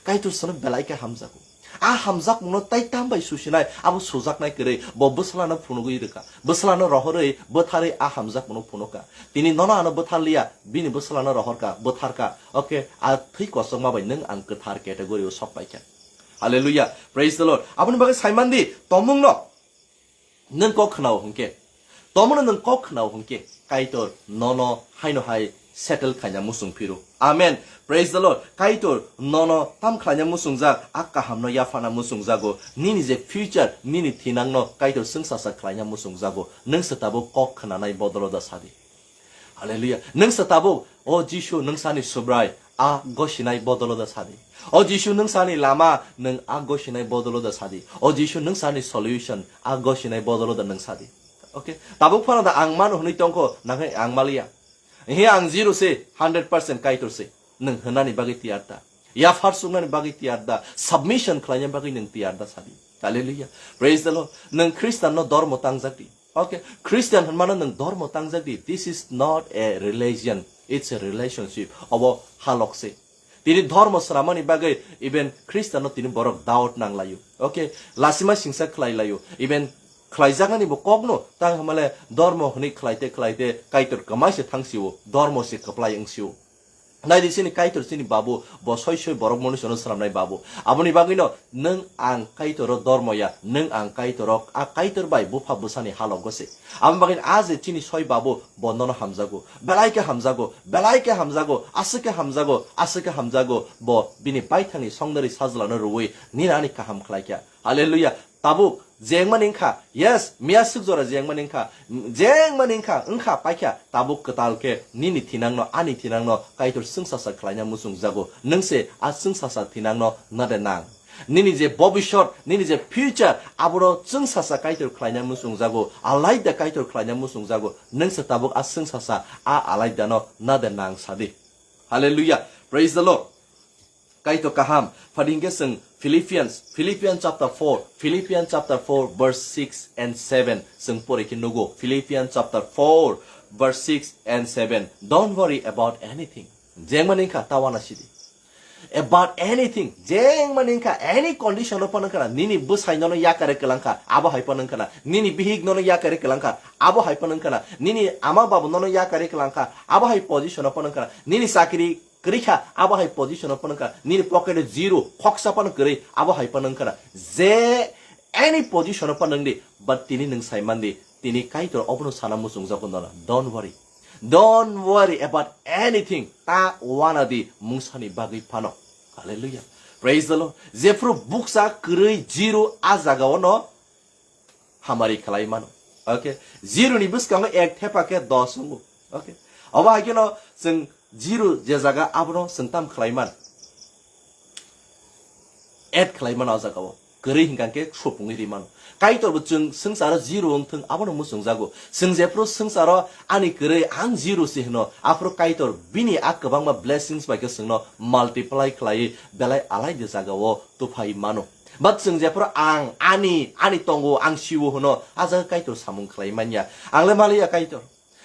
Kaitor chwngno belai khe hamjago. A hamjakmungno tai tam bai susinai, abo sujaknai kwrwi, bo bwslano phunugwi rwkha. Bwslano rohorwi, bwtharwi a hamjakmungno phunukha. Tini nono ano bwtharliya, bini bwslano rohorkha, bwtharkha. Okay, a thwi kochokma bai nwng ang kwthar category o sok paikha. Hallelujah. Praise the Lord. Aboni bagwi saimandi, tongmungno. Nwng kok khwnao hwnkhe, tomono nwng kok khwnao hwnkhe, Kaitor nono haino hai settle khaina muchung phiro. Amen. Praise the Lord. Kaitor nono tam khlaina muchungjak, a kahamno yaphana muchungjago. Nini je future, nini thinangno Kaitor chwngsacha khlaina muchungjago. Nwng se tabuk kok khwnanai bodolo da sadi. Hallelujah. Nwng se tabuk, "O Jisu, nwng sani Subrai," a gosinai bodolo da sadi. "O Jisu, nwng sani lama," nwng a gosinai bodolo da sadi. "O Jisu, nwng sani solution," a gosinai bodolo da nwng sadi. Okay? Tabuk phano da ang mano hwnwi tongkho, nangkhe ang maliya. He ang zero se, hundred percent Kaitor se. Nwng hwnani bagwi tiyar da. Yaphar chuknani bagwi tiyar da. Submission khlaina bagwi nwng tiyar da sadi. Hallelujah. Praise the Lord. Nwng Khristanno dormo tangjak di. Okay, Christian hwnmano nwng dormo tangjak di. This is not a religion, it's a relationship. Obo halok se. Tini dormo swnamani bagwi even Christian no tini borok doubt nang laio. Okay, lasima singsa khlai laio. Even khlaijaknani bo kokno tang hamale dormo hwnwi khlaite khlaite Kaitor kwmai se thang sio, dormo se kwplai wng sio. Naidi chini Kaitor chini Babu, bo soi soi borok moni sono swnamnai Babu. Aboni bagwino nwng ang Kaitoro dormo ya, nwng ang Kaitoro, a Kaitor bai bupha bwsani halogo se. Aboni bagwino a je chini soi Babu, bo nono hamjago, belai khe hamjago, belai khe hamjago, aswk khe hamjago, aswk khe hamjago, bo bini baithangni songdari sajlano rwui nini ani kaham khlai kha. Hallelujah. Tabuk jengmani wngkha, yes, miya swk jora jengmani wngkha, jengmani wngkha, wngkha paikha, tabuk kwtal khe nini thinangno, ani thinangno Kaitor chwngsasa khlaina muchungjago. Nwng se a chwngsasa thinangno nade nang. Nini je bobishot, nini je future, abono chwngsasa Kaitor khlaina muchungjago, alaida Kaitor khlaina muchungjago. Nwng se tabuk a chwngsasa, a alaidano nade nang sadi. Hallelujah. Praise the Lord. Kaitor kaham. Phadi hwnkhe chwng Philippians, Philippians chapter four, Philippians chapter four, verse six and seven chwng pori khe nugo. Philippians chapter four, verse six and seven. Don't worry about anything. Jengmani wngkha ta uana sidi. About anything. Jengmani wngkha any condition o phano wngkha na. Nini bwsai nono yakare kwlangkha, abo hai phano wngkha na. Nini bihik nono yakare kwlangkha, abo hai phano wngkha na. Nini ama babu nono yakare kwlangkha, abo hai position o phano wngkha na. Nini chakri kwrwi kha, abo hai position o phano wngkha, nini pocket o zero, khoksa phano kwrwi, abo hai phano wngkha na. Je any position o phano wng di, but tini nwng sai man di, tini Kaitor obono sana muchungjago nono. Don't worry. Don't worry about anything. Ta uana di mungsani bagwi phano. Hallelujah. Praise the Lord. Jephru buksa kwrwi zero a jaga o no hamari khlai mano. Okay. Zero ni bwskango ek thepa khe dos wngo. Okay. Obo hai kheno chwng zero je jaga abono chwng tam khlai man. Add khlai mano o jaga o. Kwrwi hinkha khe supungwi ri mano. Kaitor bo chwng swngcharo zero wng thung abono muchungjago. Chwng jephru swngcharo ani kwrwi ang zero se hwno, aphuru Kaitor bini a kwbangma blessings bai khe chwngno multiply khlaiwi belai alai de jaga o tuphai mano. But chwng jephru ang, ani, ani tongo, ang siwo hwno, a jaga Kaitor samung khlai manya. Ang le maliya Kaitor.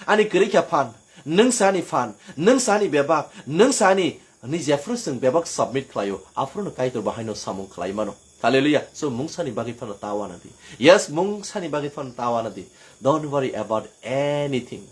Ani kwrwi kha phan, nwng sa ani phan, nwng sa ani bebak, nwng sa ani, hwnwi jephru chwng bebak submit khlaio, aphuru no Kaitor bo haino samung khlai mano. Hallelujah. So mungsani bagwi phano ta uana di. Yes, mungsani bagwi phano ta uana di. Don't worry about anything.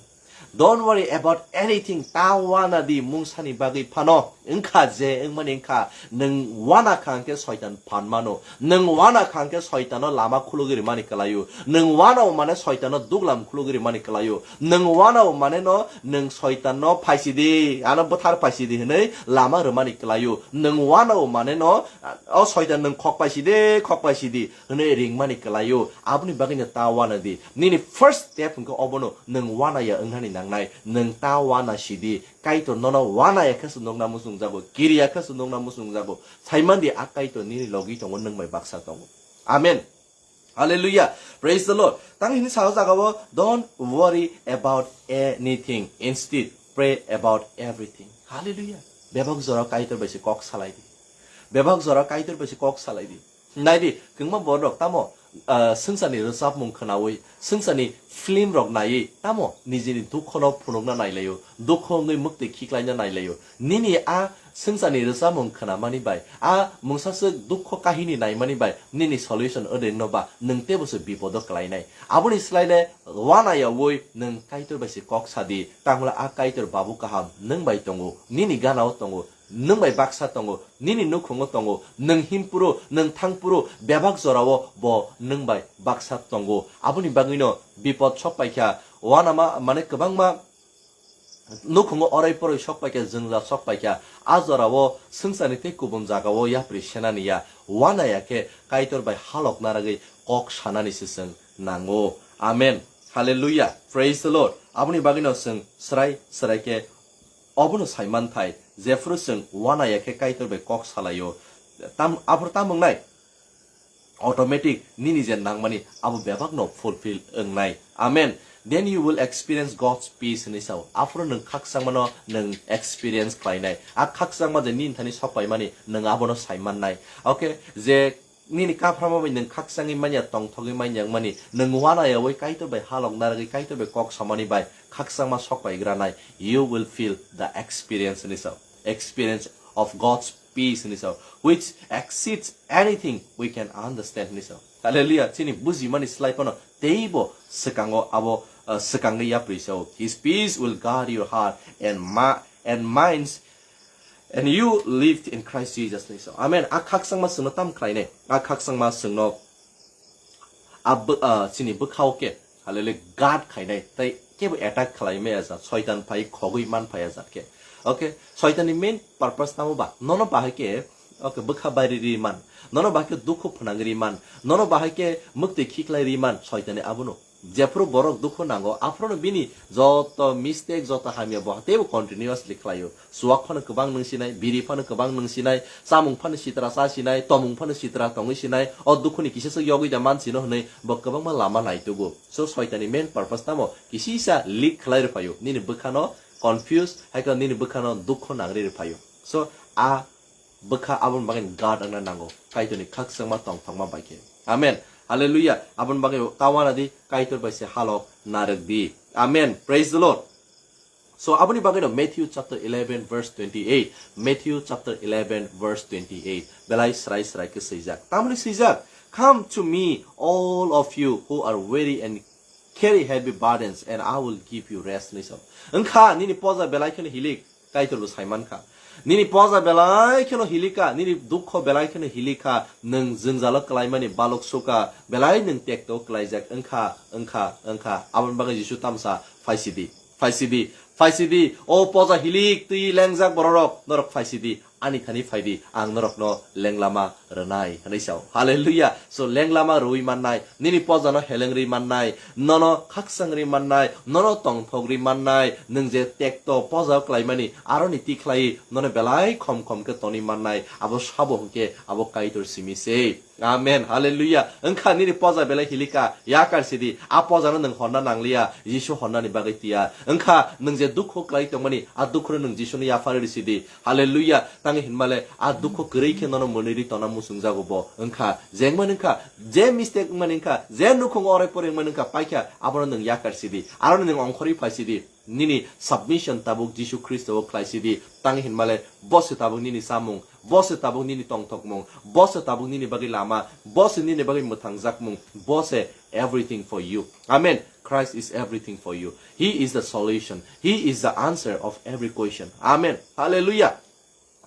Don't worry about anything. Ta uana di mungsani bagwi phano. Wngkha je, wngmani wngkha. Nwng uana kha hwnkhe Soitan phan mano. Nwng uana kha hwnkhe Soitano lama khulugwi rwmani kwlaio. Nwng uanao mane Soitano duglam khulugwi rwmani kwlaio. Nwng uanao mane no nwng Soitanno phaisidi, ano bwthar phaisidi hwnwi lama rwmani kwlaio. Nwng uanao mane no, o Soitan nwng khok phaisidi, khok phaisidi hwnwi ringmani kwlaio. Aboni bagwino ta uana di. Nini first step hwnkhe obono nwng uanaya wngnani nangnai. Nwng ta uana sidi. Kaitor nono uanaya khe se nukna muchungjago, kiriya khe se nukna muchungjago. Saimandi a Kaitor nini logi tongo, nwng bai baksa tongo. Amen. Hallelujah. Praise the Lord. Tang hini sao jaga o, "Don't worry about anything. Instead, pray about everything." Hallelujah. Bebak jora Kaitor bai se kok salai di. Bebak jora Kaitor bai se kok salai di. Naidi, kwbangma borok tamo, ah, swngcharni rwchapmung khwnaui, swngcharni film rok naiwi tamo nijini dukhono phunukna nailaio, dukho wngwi mwktwi khiklaina nailaio. Nini a swngcharni rwchapmung khwnamani bai, a mungsaswk dukho kahini naimani bai nini solution wdwngno ba nwng teibo se bipodo kwlainai. Aboni swlaile uanayaui nwng Kaitor bai se kok sadi, tangmula a Kaitor babu kaham nwng bai tongo, nini ganao tongo, nwng bai baksa tongo, nini nukhungo tongo, nwng himpuro, nwng thangpuro, bebak jorao bo nwng bai baksa tongo. Aboni bagwino bipod sok paikha, uanama mane kwbangma nukhungo orai poroi sok paikha, jwngjal sok paikha, a jorao swngcharni tei kubun jagao yapri senani ya, uanaya khe Kaitor bai halok naragwi kok sanani se chwng nango. Amen. Hallelujah. Praise the Lord. Aboni bagwino chwng srai srai khe obono saimanthai, jephru chwng uanaya khe Kaitor bai kok salaio. Tam, aphuru tam wngnai? Automatic nini je nangmani abo bebakno fulfill wngnai. Amen. Then you will experience God's peace hinwi sao. Aphuru nwng khakchangmano nwng experience khlainai. A khakchangma je nini thani sok paimani nwng abono saimannai. Okay, je nini kaphrama bai nwng khakchangwi manya, tongthogwi manya wngmani, nwng uanayaui Kaitor bai halok naragwi Kaitor bai kok samani bai khakchangma sok paigranai. You will feel the experience hinwi sao. Experience of God's peace hinwi sao, which exceeds anything we can understand hinwi sao. Hallelujah. Chini bujimani slai phano teibo swkango abo, uh, swkangwi yapri sao. His peace will guard your heart and ma-, and minds, And you lived in Christ Jesus ni so. Amen. A khakchangma chwngno tam khlainai. A khakchangma chwngno a bw-, ah, chini bwkhao khe, hallelujah, guard khainai. Tai kebo attack khlai maya jat. Soitan phai khogwi man phaya jat khe. Okay? Soitanni main purpose tamo ba? Nono bahai khe, okay, bwkha bairi ri man. Nono bahai khe dukhu phwnangwi ri man. Nono bahai khe mwktwi khiklai ri man. Soitanni abono. Jephru borok dukhu nango, aphruno bini joto mistake, joto hamya bo teibo continuously khlaio. Chuwak phano kwbang nwng sinai, biri phano kwbang nwng sinai, chamung phano sitra cha sinai, tomung phano sitra tongwi sinai, o dukhuni kisa swk yogwi da man sino hwnwi bo kwbangma lama naitugo. So, Soitanni main purpose tamo? Kisisa leak khlai rw phaio, nini bwkhano confuse, hai khe nini bwkhano dukhu nangri rw phaio. So, a bwkha aboni bagwi guard wngna nango, Kaitorni khakchangma tongthokma bai khe. Amen. Hallelujah. Aboni bagwi tawana di, Kaitor bai se halok narwk di. Amen. Praise the Lord. So, aboni bagwi no Matthew chapter eleven verse twenty-eight. Matthew chapter eleven verse twenty-eight. Belai srai srai khe swijak. Tamoni swijak, "Come to me, all of you who are weary and carry heavy burdens, and I will give you rest," hinwi sao. Wngkha nini poja belai kheno hilik, Kaitor bo saimankha. Nini poja belai kheno hilika, nini dukho belai kheno hilika, nwng jwngjalo kwlaimani balok suka, belai nwng tekto kwlaijak wngkha, wngkha, wngkha. Aboni bagwi Jisu tamsa, "Phaisidi, phaisidi, phaisidi, o poja hilik twi lengjak bororok, norok phaisidi, ani thani phaidi, ang norokno lenglama rwnai," hinwi sao. Hallelujah. So, lenglama rwui mannai, nini pojano heleng rwi mannai, nono khakchang rwi mannai, nono tongthok rwi mannai, nwng je tekto poja kwlaimani, aroni tikhlai nono belai khom khom khe toni mannai, abo sabo hwnkhe abo Kaitor simi se. Amen. Hallelujah. Wngkha nini poja belai hilika, yakar sidi, a pojano nwng honna nangliya, Jisu honnani bagwi tiyar. Wngkha nwng je dukhu kwlai tongmani, a dukhuno nwng Jisuni yaphar rw sidi. Hallelujah. Tangwi hinmale, a dukhu kwrwi khe nono mwnwi ri tona muchungjago bo. Wngkha, jengmani wngkha, je mistake wngmani wngkha, je nukhungo orai porai wngmani wngkha, paikha, abono nwng yakar sidi. Aroni nwng ongkhorwi phai sidi. Nini submission tabuk Jisu Khristo o khlai sidi. Tangwi hinmale, bo se tabuk nini chamung, bo se tabuk nini tongthokmung, bo se tabuk nini bagwi lama, bo se nini bagwi mwthangjakmung, bo se everything for you. Amen. Christ is everything for you. He is the solution. He is the answer of every question. Amen. Hallelujah.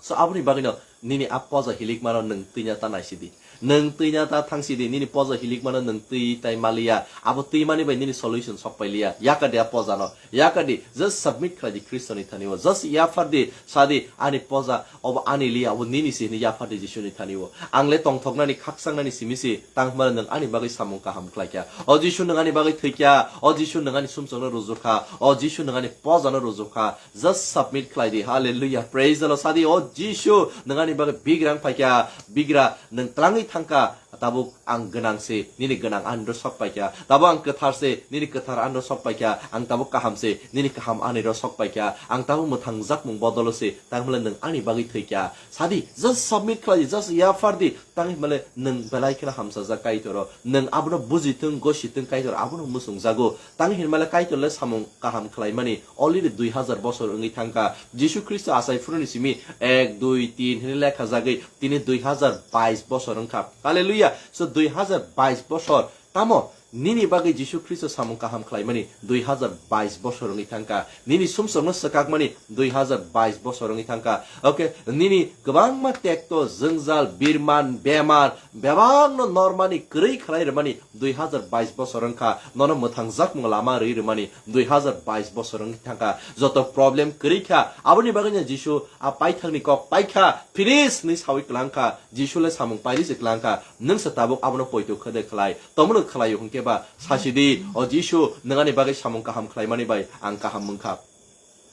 So, aboni bagwino nini a poja hilikmano nwng twina ta naisidi. Nwng twina ta thangsidi, nini poja hilikmano nwng twi tai maliya. Abo twimani bai nini solution sokpailiya. Yakadi a pojano. Yakadi, just submit khlaidi Khristoni thani o. Just yaphardi, sadi, ani poja, obo ani liya, obo nini se hini yaphardi Jisuni thani o. Ang le tongthoknani, khakchangnani simi se, tang hwnba nwng ani bagwi samung kaham khlaikha. O Jisu, nwng ani bagwi thwikha. O Jisu, nwng ani sumsokno rujukha. O Jisu, nwng ani pojano rujukha. Just submit khlai di. Hallelujah. Praise the Lord. Sadi, "O Jisu, nwng ani bagwi bigrang phaikha, bigra nwng twlangwi thangkha. Tabuk ang gwnang se, nini gwnang anro sok paikha. Tabuk ang kwthar se, nini kwthar anro sok paikha. Ang tabuk kaham se, nini kaham aniro sok paikha. Ang tabuk mwthangjakmung bodolo se, tangmale nwng ani bagwi thwikha." Sadi, just submit khlai di, just yaphardi. Tangmale nwng belai kheno hamsajak Kaitor o. Nwng abono buji thung, gosi thung, Kaitor abono muchungjago. Tang hinmale Kaitor le samung kaham khlaimani already dui hazar bosor wngwi thangkha. Jisu Khristo achai phuruni simi ek, dui, tin hwnwi lekha jagwi tini dui hazar bais bosor wngkha. Hallelujah. So dui hazar bais bosor tamo nini bagwi Jisu Khristo samung kaham khlaimani dui hazar bais bosor wngwi thangkha. Nini sumsokno swkakmani dui hazar bais bosor wngwi thangkha. Okay, nini kwbangma tekto, jwngjal, birman, bemar, bebakno normani kwrwi khlai rwmani dui hazar bais bosor wngkha, nono mwthangjakmung lama rwi rwmani dui hazar bais bosor wngwi thangkha. Joto problem kwrwi kha, aboni bagwino Jisu a paithakni kok paikha, "Finish," hwnwi sawi kwlangkha. Jisu le samung pairi se kwlangkha, nwng se tabuk abono poito khede khlai, tomono khlaio hwnkhe ba sasidi, "O Jisu, nwng ani bagwi samung kaham khlaimani bai ang kaham wngkha."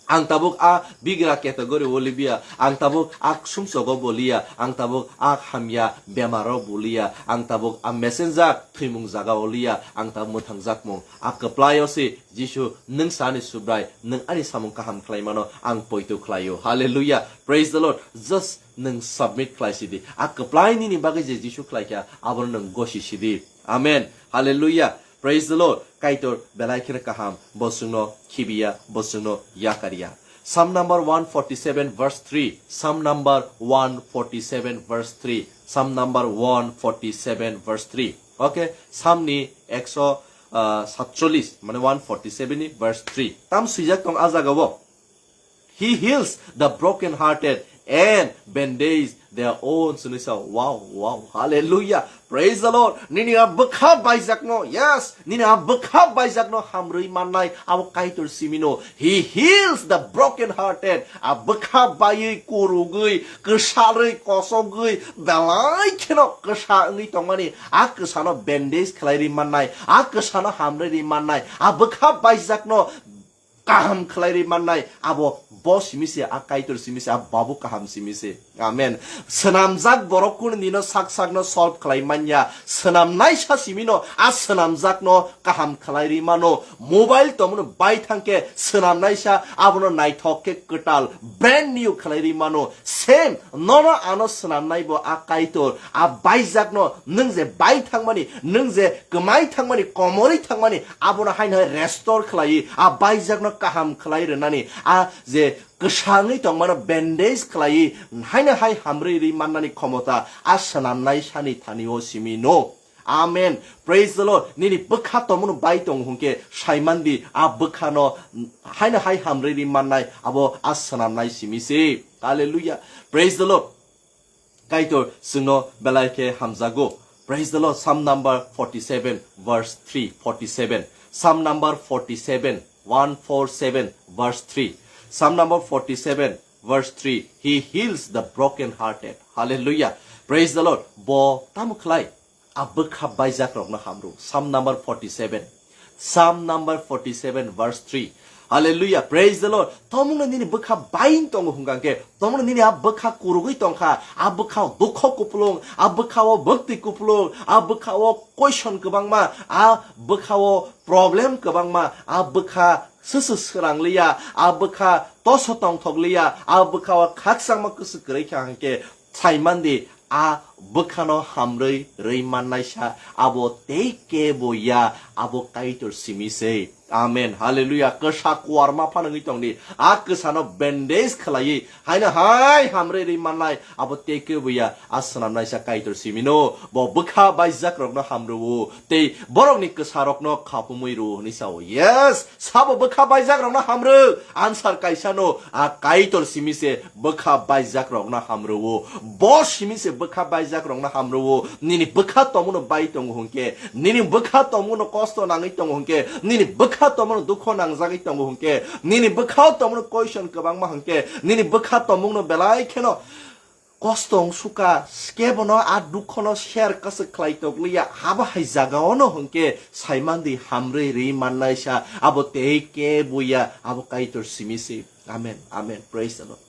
Ang tabuk a bigra category o libiya, ang tabuk a sumsogo boliya, ang tabuk a hamya bemaro boliya, ang tabuk a messenger thwimung jaga o liya, ang tabuk mwthangjakmung. A kwplaio se Jisu, nwng sa ani Subrai, nwng ani samung kaham khlaimano ang poito khlaio. Hallelujah. Praise the Lord. Just nwng submit khlai sidi. A kwplai nini bagwi je Jisu khlaikha, abono nwng gosi sidi. Amen. Hallelujah. Praise the Lord. Kaitor belai kheno kaham, bo chwngno khibiya, bo chwngno yakariya. Psalm number one forty-seven verse three. Psalm number one forty-seven verse three. Psalm number one forty-seven verse three. Okay, Psalm ni ekso, ah, satcholish, mane one forty-seven ni verse three. Tam swijak tong a jaga o. He heals the broken hearted and bandage their wounds. Hinwi sa, wow, wow, hallelujah, praise the Lord. Nini a bwkha baijakno, yes, nini a bwkha baijakno hamrwi mannai abo Kaitor simino. He heals the broken hearted. A bwkha baiwi, kurugwi, kwsarwi, kosogwi, belai kheno kwsa wngwi tongmani a kwsano bandage khlai ri mannai, a kwsano hamrwi ri mannai, a bwkha baijakno kaham khlai ri mannai, abo bo simi se, a Kaitor simi se, a babu kaham simi se. Amen. Swnamjak borok kunu dino sak sakno solve khlai manya. Swnamnaisa simino a swnamjakno kaham khlai ri mano. Mobile tongmano bai thangkhe swnamnaisa abono naithok khe kwtal brand new khlai ri mano. Same nono ano swnamnai bo a Kaitor, a baijakno nwng je bai thangmani, nwng je kwmai thangmani, komorwi thangmani, abono haino hai restore khlaiwi, a baijakno kaham khlai rwnani, a je kwsangwi tongmano bandage khlaiwi, haino hai hamrwi rwi mannani khomota a swnamnai sani thani o simi no. Amen. Praise the Lord. Nini bwkha tongmano bai tongo hwnkhe saimandi a bwkhano haino hai hamrwi rwi mannai abo a swnamnai simi se. Hallelujah. Praise the Lord. Kaitor chwngno belai khe hamjago. Praise the Lord. Psalm number forty-seven, verse three, forty-seven. Psalm number forty-seven, one four seven, verse three. Psalm number forty-seven, verse three. He heals the broken hearted. Hallelujah. Praise the Lord. Bo tamo khlai? A bwkha baijak rokno hamrw. Psalm number forty-seven. Psalm number forty-seven, verse three. Hallelujah. Praise the Lord. Tomungno nini bwkha bain tongo hwnkha khe, tomungno nini a bwkha kurugwi tongkha, a bwkha dukho kupulung, a bwkha o bwktwi kupulung, a bwkha o question kwbangma, a bwkha o problem kwbangma, a bwkha swsw swrangliya, a bwkha toso tongthokliya, a bwkha o khakchangma kwswk kwrwi kha hwnkhe, saimandi a bwkhano hamrwi rwi mannaisa abo tei kebo ya, abo Kaitor simi se. Amen. Hallelujah. Kwsa kuarma phano wngwi tongdi. A kwsano bandage khlaiwi haino hai hamrwi rwi mannai abo tei kebo ya. A swnamnaisa Kaitor simino. Bo bwkha baijak rokno hamrwo tei borokni kwsa rokno khapumwi rwo hwnwi sao. Yes. Sabo bwkha baijak rokno hamrw. Answer kaisa no. A Kaitor simi se bwkha baijak rokno hamrwo. Bo simi se bwkha baijak rokno hamrwo. Nini bwkha tongmano bai tongo hwnkhe, nini bwkha tongmano kosto nangwi tongo hwnkhe, nini bwkha tongmano dukho nangjagwi tongo hwnkhe, nini bwkha tongmano question kwbangma hwnkhe, nini bwkha tongmano belai kheno kosto wng suka, kebono a dukhono share kwswk khlai tokliya, abo hai jagao no hwnkhe saimandi hamrwi rwi mannaisa, abo tei kebo ya, abo Kaitor simi se. Amen, amen, praise the Lord.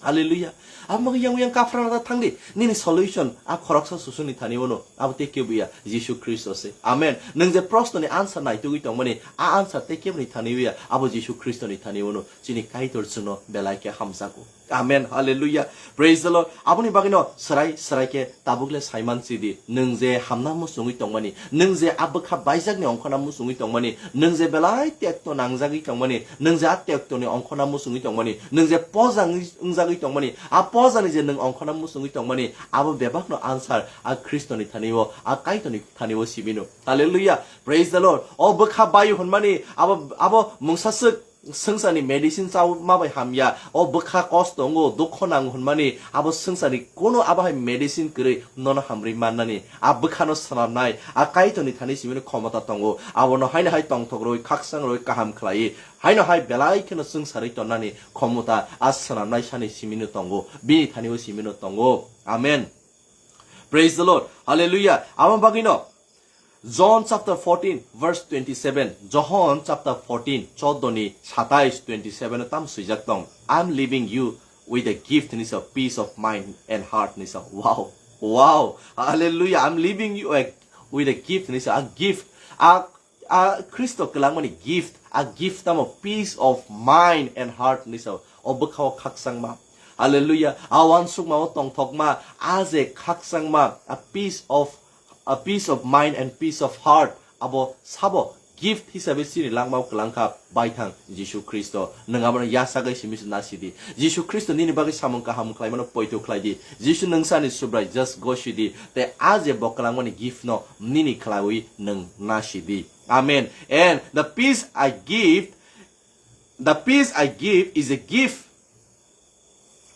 Hallelujah. Abo yang yang kaphrana da thangdi, nini solution a khoroksa susuni thani ono, abo tei kebo ya, Jisu Khristo se. Amen. Nwng je proshno ni answer naitugwi tongmani, a answer tei kebo ni thani ya, abo Jisu Khristo ni thani ono. Chini Kaitor chwngno belai khe hamjago. Amen. Hallelujah. Praise the Lord. Aboni bagwino swrai swrai khe tabuk le saiman sidi. Nwng je hamna muchungwi tongmani, nwng je a bwkha baijakni ongkhorna muchungwi tongmani, nwng je belai tekto nangjagwi tongmani, nwng je a tektoni ongkhorna muchungwi tongmani, nwng je poja wng-, wngjagwi tongmani, a pojani je nwng ongkhorna muchungwi tongmani, abo bebakno answer a Khristoni thani-o, a Kaitorni thani-o sibino. Hallelujah. Praise the Lord. O bwkha bayu hwnmani, abo, abo mungsaswk swngcharni medicine chauma bai hamya, o bwkha kosto wngo, dukho nango hwnmani, abo swngcharni kono abo hai medicine kwrwi nono hamrwi mannani, a bwkhano swnamnai, a Kaitorni thani simino khomota tongo, abono haino hai tongthok rwi, khakchang rwi, kaham khlaiwi, haino hai belai kheno swngcharwi tonnani khomota a swnamnai sani simino tongo, bini thani-o simino tongo. Amen. Praise the Lord. Hallelujah. Abo bagwino John chapter fourteen, verse twenty-seven. John chapter fourteen, choddo ni satais, twenty-seven o tam swijak tong. "I'm leaving you with a gift," hinwi sa, "peace of mind and heart," hinwi sa. Wow. Wow. Hallelujah. "I'm leaving you a, with a gift," hinwi sa. A gift. A, a Khristo kwlangmani gift. A gift tamo peace of mind and heart hinwi sa. O bwkha o khakchangma. Hallelujah. A uansukma o tongthokma. A je khakchangma. A peace of a peace of mind and peace of heart, abo sabo gift hisabe chini langmao kwlangkha baithang Jisu Khristo. Nwng abono yasagwi simi se nasidi. Jisu Khristo nini bagwi samung kaham khlaimano poito khlaidi. Jisu nwng sani Subrai, just gosidi. Tei a je bo kwlangmani gift no nini khlaiwi nwng nasidi. Amen. And the peace I give, the peace I give is a gift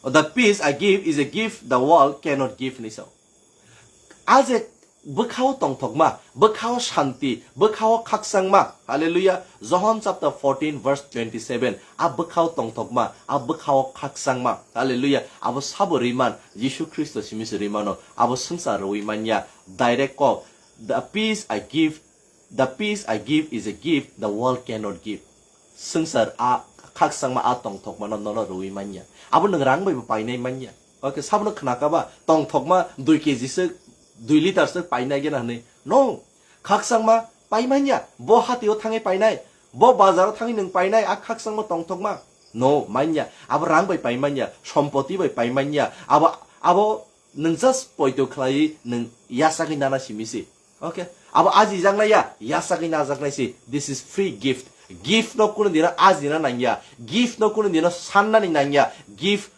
The peace I give is a gift the world cannot give, hinwi sao. A je bwkhao tongthokma, bwkhao shanti, bwkhao khakchangma. Hallelujah. John chapter fourteen verse twenty-seven. A bwkhao tongthokma, a bwkhao khakchangma. Hallelujah. Abo sabo rwi man, Jisu Khristo simi se rwi mano. Abo swngchar rwi manya. Direct kok. The peace I give, the peace I give is a gift the world cannot give. Swngchar a khakchangma a tongthokmano nono rwi manya. Abo nwng rang bai bo painai manya. Okay, sabono khnakaba tongthokma dui K G swk, dui liter swk painai gena hwnwi. No, khakchangma paimanya. Bo hatio thangwi painai, bo bazaro thangwi nwng painai a khakchangma tongthokma. No, manya. Abo rang bai paimanya, sompoti bai paimanya. Abo, abo nwng just poito khlaiwi nwng yasagwi nana simi se. Okay? Abo ajijaknai ya, yasagwi najaknai se. This is free gift. Gift no kuno dino ajina nangya. Gift no kuno dino sannani nangya. Gift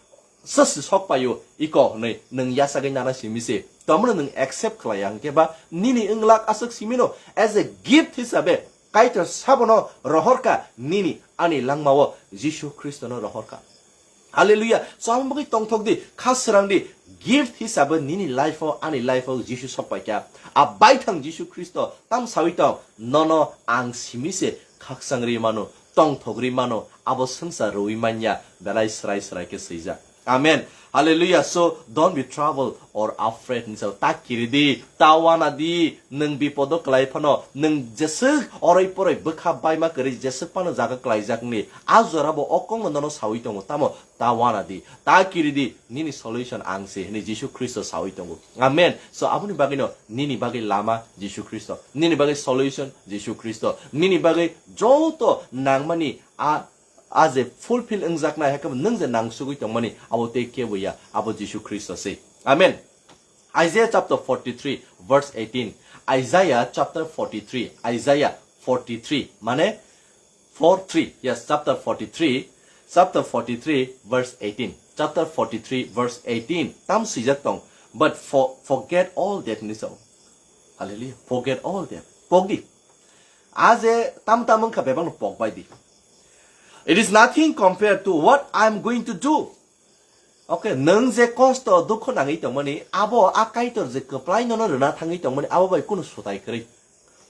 sasi sok paio, iko hwnwi nwng yasagwi nana simi se. Tomono nwng accept khlaiya hwnkhe ba nini wnglak aswk simino as a gift hisabe Kaitor sabono rohorka nini ani langmao Jisu Khristono rohorka. Hallelujah. So, amo bagwi tongthok di, kha srang di, gift hisabe nini life-o, ani life-o Jisu sok paikha. A baithang Jisu Khristo tam sawi tong, nono ang simi se khakchang ri mano, tongthok ri mano, abo swngchar rwi manya, belai srai srai khe swijak. Amen. Hallelujah. So, don't be troubled or afraid. Hinwi sao, ta kiri di, ta wana di, nwng bipodo kwlai phano, nwng jeswk oroi poroi bwkha baima kwrwi, jeswk phano jaga kwlaijak wngni, a jora bo o kok no nono sawi tongo, tamo ta wana di, ta kiri di, nini solution ang se, hinwi Jisu Khristo sawi tongo. Amen. So, aboni bagwino nini bagwi lama Jisu Khristo, nini bagwi solution Jisu Khristo, nini bagwi joto nangmani a, a je fulfill wngjaknai, hakhe nwng je nangsugwi tongmani, abo tei kebo ya, abo Jisu Khristo se. Amen. Isaiah chapter forty-three, verse eighteen. Isaiah chapter forty-three, Isaiah forty-three, mane four three, yes, chapter forty-three, chapter forty-three, verse eighteen. Chapter forty-three, verse eighteen. Tam swijak tong, but for, forget all that, hinwi sao. Hallelujah. Forget all that. Pok di. A je tam tam wngkha bebakno pok bai di. It is nothing compared to what I am going to do. Okay, nwng je kosto dukho nangwi tongmani, abo a Kaitor je kwplai nono rwna thangwi tongmani, abo bai kunu sutai kwrwi,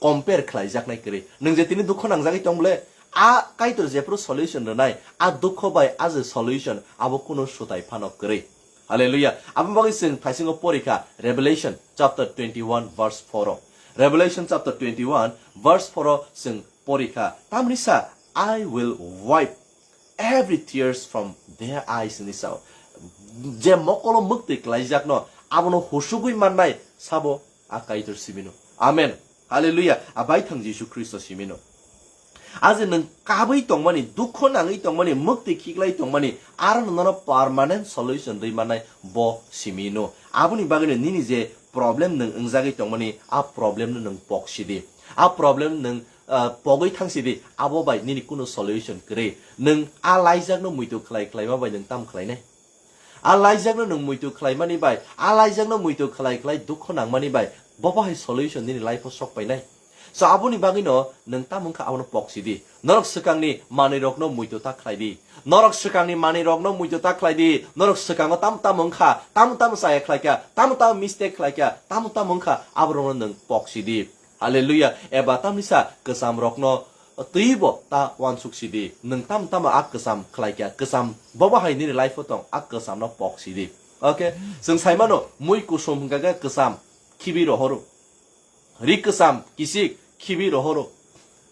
compare khlaijaknai kwrwi. Nwng je tini dukho nangjagwi tong bole, a Kaitor jephru solution rwnai, a dukho bai a je solution, abo kunu sutai phano kwrwi. Hallelujah. Aboni bagwi chwng thaisingo porikha Revelation chapter twenty-one verse four o. Revelation chapter twenty-one verse four o chwng porikha. Tamni sa, "I will wipe every tears from their eyes," hinwi sao. Je mokolo mwktwi kwlaijakno abono husugwi mannai sabo a Kaitor simino. Amen. Hallelujah. A baithang Jisu Khristo simino. A je nwng kabwi tongmani, dukho nangwi tongmani, mwktwi khiklai tongmani, aro nono permanent solution rwi mannai bo simino. Aboni bagwino nini je problem nwng wngjagwi tongmani, a problem no nwng pok sidi. A problem nwng, ah, pogwi thang sidi, abo bai nini kunu solution kwrwi. Nwng a laijakno muitu khlai khlaima bai nwng tam khlainai? A laijakno nwng muitu khlaimani bai, a laijakno muitu khlai khlai dukho nangmani bai, bo bahai solution nini life-o sok painai? So, aboni bagwino nwng tamo wngkha abono pok sidi. Norok swkangni manwirokno muitu ta khlai di. Norok swkangni manwirokno muitu ta khlai di. Norok swkango tamo tamo wngkha, tamo tamo chaya khlaikha, tamo tamo mistake khlaikha, tamo tamo wngkha, aborokno nwng pok sidi. Hallelujah. Eba tamni sa kwcham rokno twibo ta uansuk sidi. Nwng tam tamo a kwcham khlai kya, kwcham bobo hai nini life o tong, a kwcham no pok sidi. Okay, chwng sai mano mui kusom hwnkha khe kwcham khibi rohoro. Ri kwcham kisik khibi rohoro.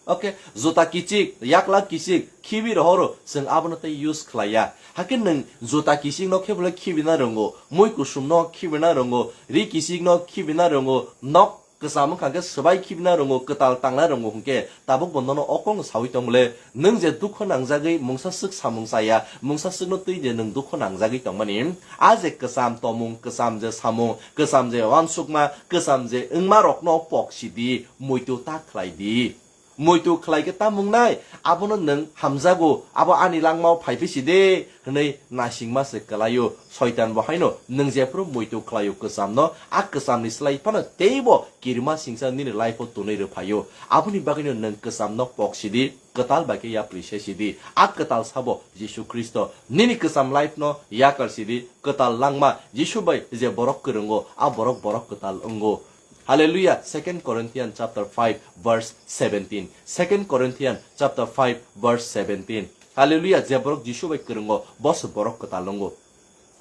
Okay, juta kichik, yakla kichik khibi rohoro, chwng abono tei use khlai ya. Hakhe nwng juta kichik no khe bole khibi na rwngo, mui kusom no khibi na rwngo, ri kichik no khibi na rwngo, nok kwcham wngkha khe swbai khibina rwngo, kwtal tangna rwngo hwnkhe, tabuk bo nono o kokno saui tong le, nwng je dukho nangjagwi mungsa swk samung chaya, mungsa swkno twi je nwng dukho nangjagwi tongmani, a je kwcham tomung, kwcham je samung, kwcham je uansukma, kwcham je wngma rokno pok sidi, muitu ta khlai di. Muitu khlai khe tamung nai, abono nwng hamjago, abo ani langmao phai phi si de, hwnwi naisingma se kwlaio. Soitan bo haino nwng jephru muitu khlaio kwchamno, a kwchamni slai phano teibo kirima singsa nini life-o tonwi rw phaio. Aboni bagwino nwng kwchamno pok si di, kwtal bai khe yapri se si di. A kwtal sabo Jisu Khristo. Nini kwcham life-no yakar si di, kwtal langma Jisu bai je borok kwrwngo, a borok borok kwtal wngo. Hallelujah. Second Corinthians chapter five verse seventeen. Second Corinthians chapter five verse seventeen. Hallelujah. Je borok Jisu bai kwrwngo, bo se borok kwtal wngo.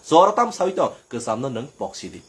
Jora tam sawi tong, kwchamno nwng pok si di.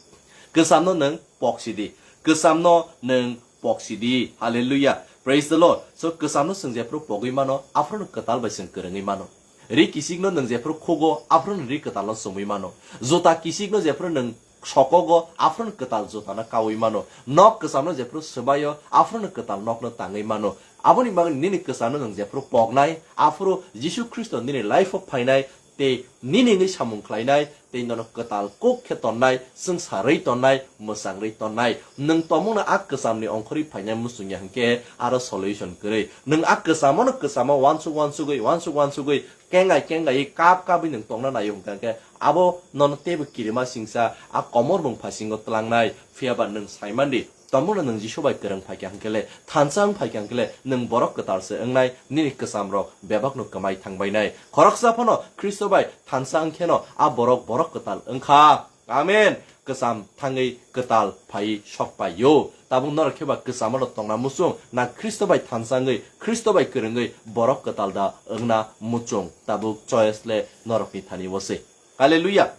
Kwchamno nwng pok si di. Kwchamno nwng pok si di. Hallelujah. Praise the Lord. So kwchamno chwng jephru pogwi mano, aphuru kwtal bai chwng kwrwngwi mano. Ri kisikno nwng jephru khugo, aphuru ri kwtalno chumwi mano. Juta kisikno jephru nwng sokogo, aphuru kwtal jutano kaui mano. Nok kwchamno jephru swbaio, aphuru kwtal nokno tangwi mano. Aboni bagwi nini kwchamno nwng jephru poknai, aphuru Jisu Khristo nini life-o phainai, tei nini wngwi samung khlainai, tei nono kwtal kuk khe tonnai, swngcharwi tonnai, mwchangwi tonnai. Nwng tongmungno a kwchamni ongkhorwi phainai muchungya hwnkhe aro solution kwrwi. Nwng a kwchamono kwchamo uansuk uansugwi, uansuk uansugwi, kengai kengai kap kapwi nwng tongna naio hwnkha khe abo nono teibo kirima singsa a komor bwng phasingo tlangnai. Phiyaba nwng saimandi, tongmungno nwng Jisu bai kwrwng phaikha hwnkhe le, thansa wng phaikha hwnkhe le, nwng borok kwtal se wngnai, nini kwchamrok bebakno kwmai thangbainai. Khoroksa phano Khristo bai thansa wngkheno a borok borok kwtal wngkha. Amen. Kwcham thangwi kwtal phaiwi sokpaio. Tabuk norok khe ba kwchamo rok tongna muchung, na Khristo bai thansa wngwi, Khristo bai kwrwngwi borok kwtal da wngna muchung? Tabuk choice le norokni thani o se. Hallelujah.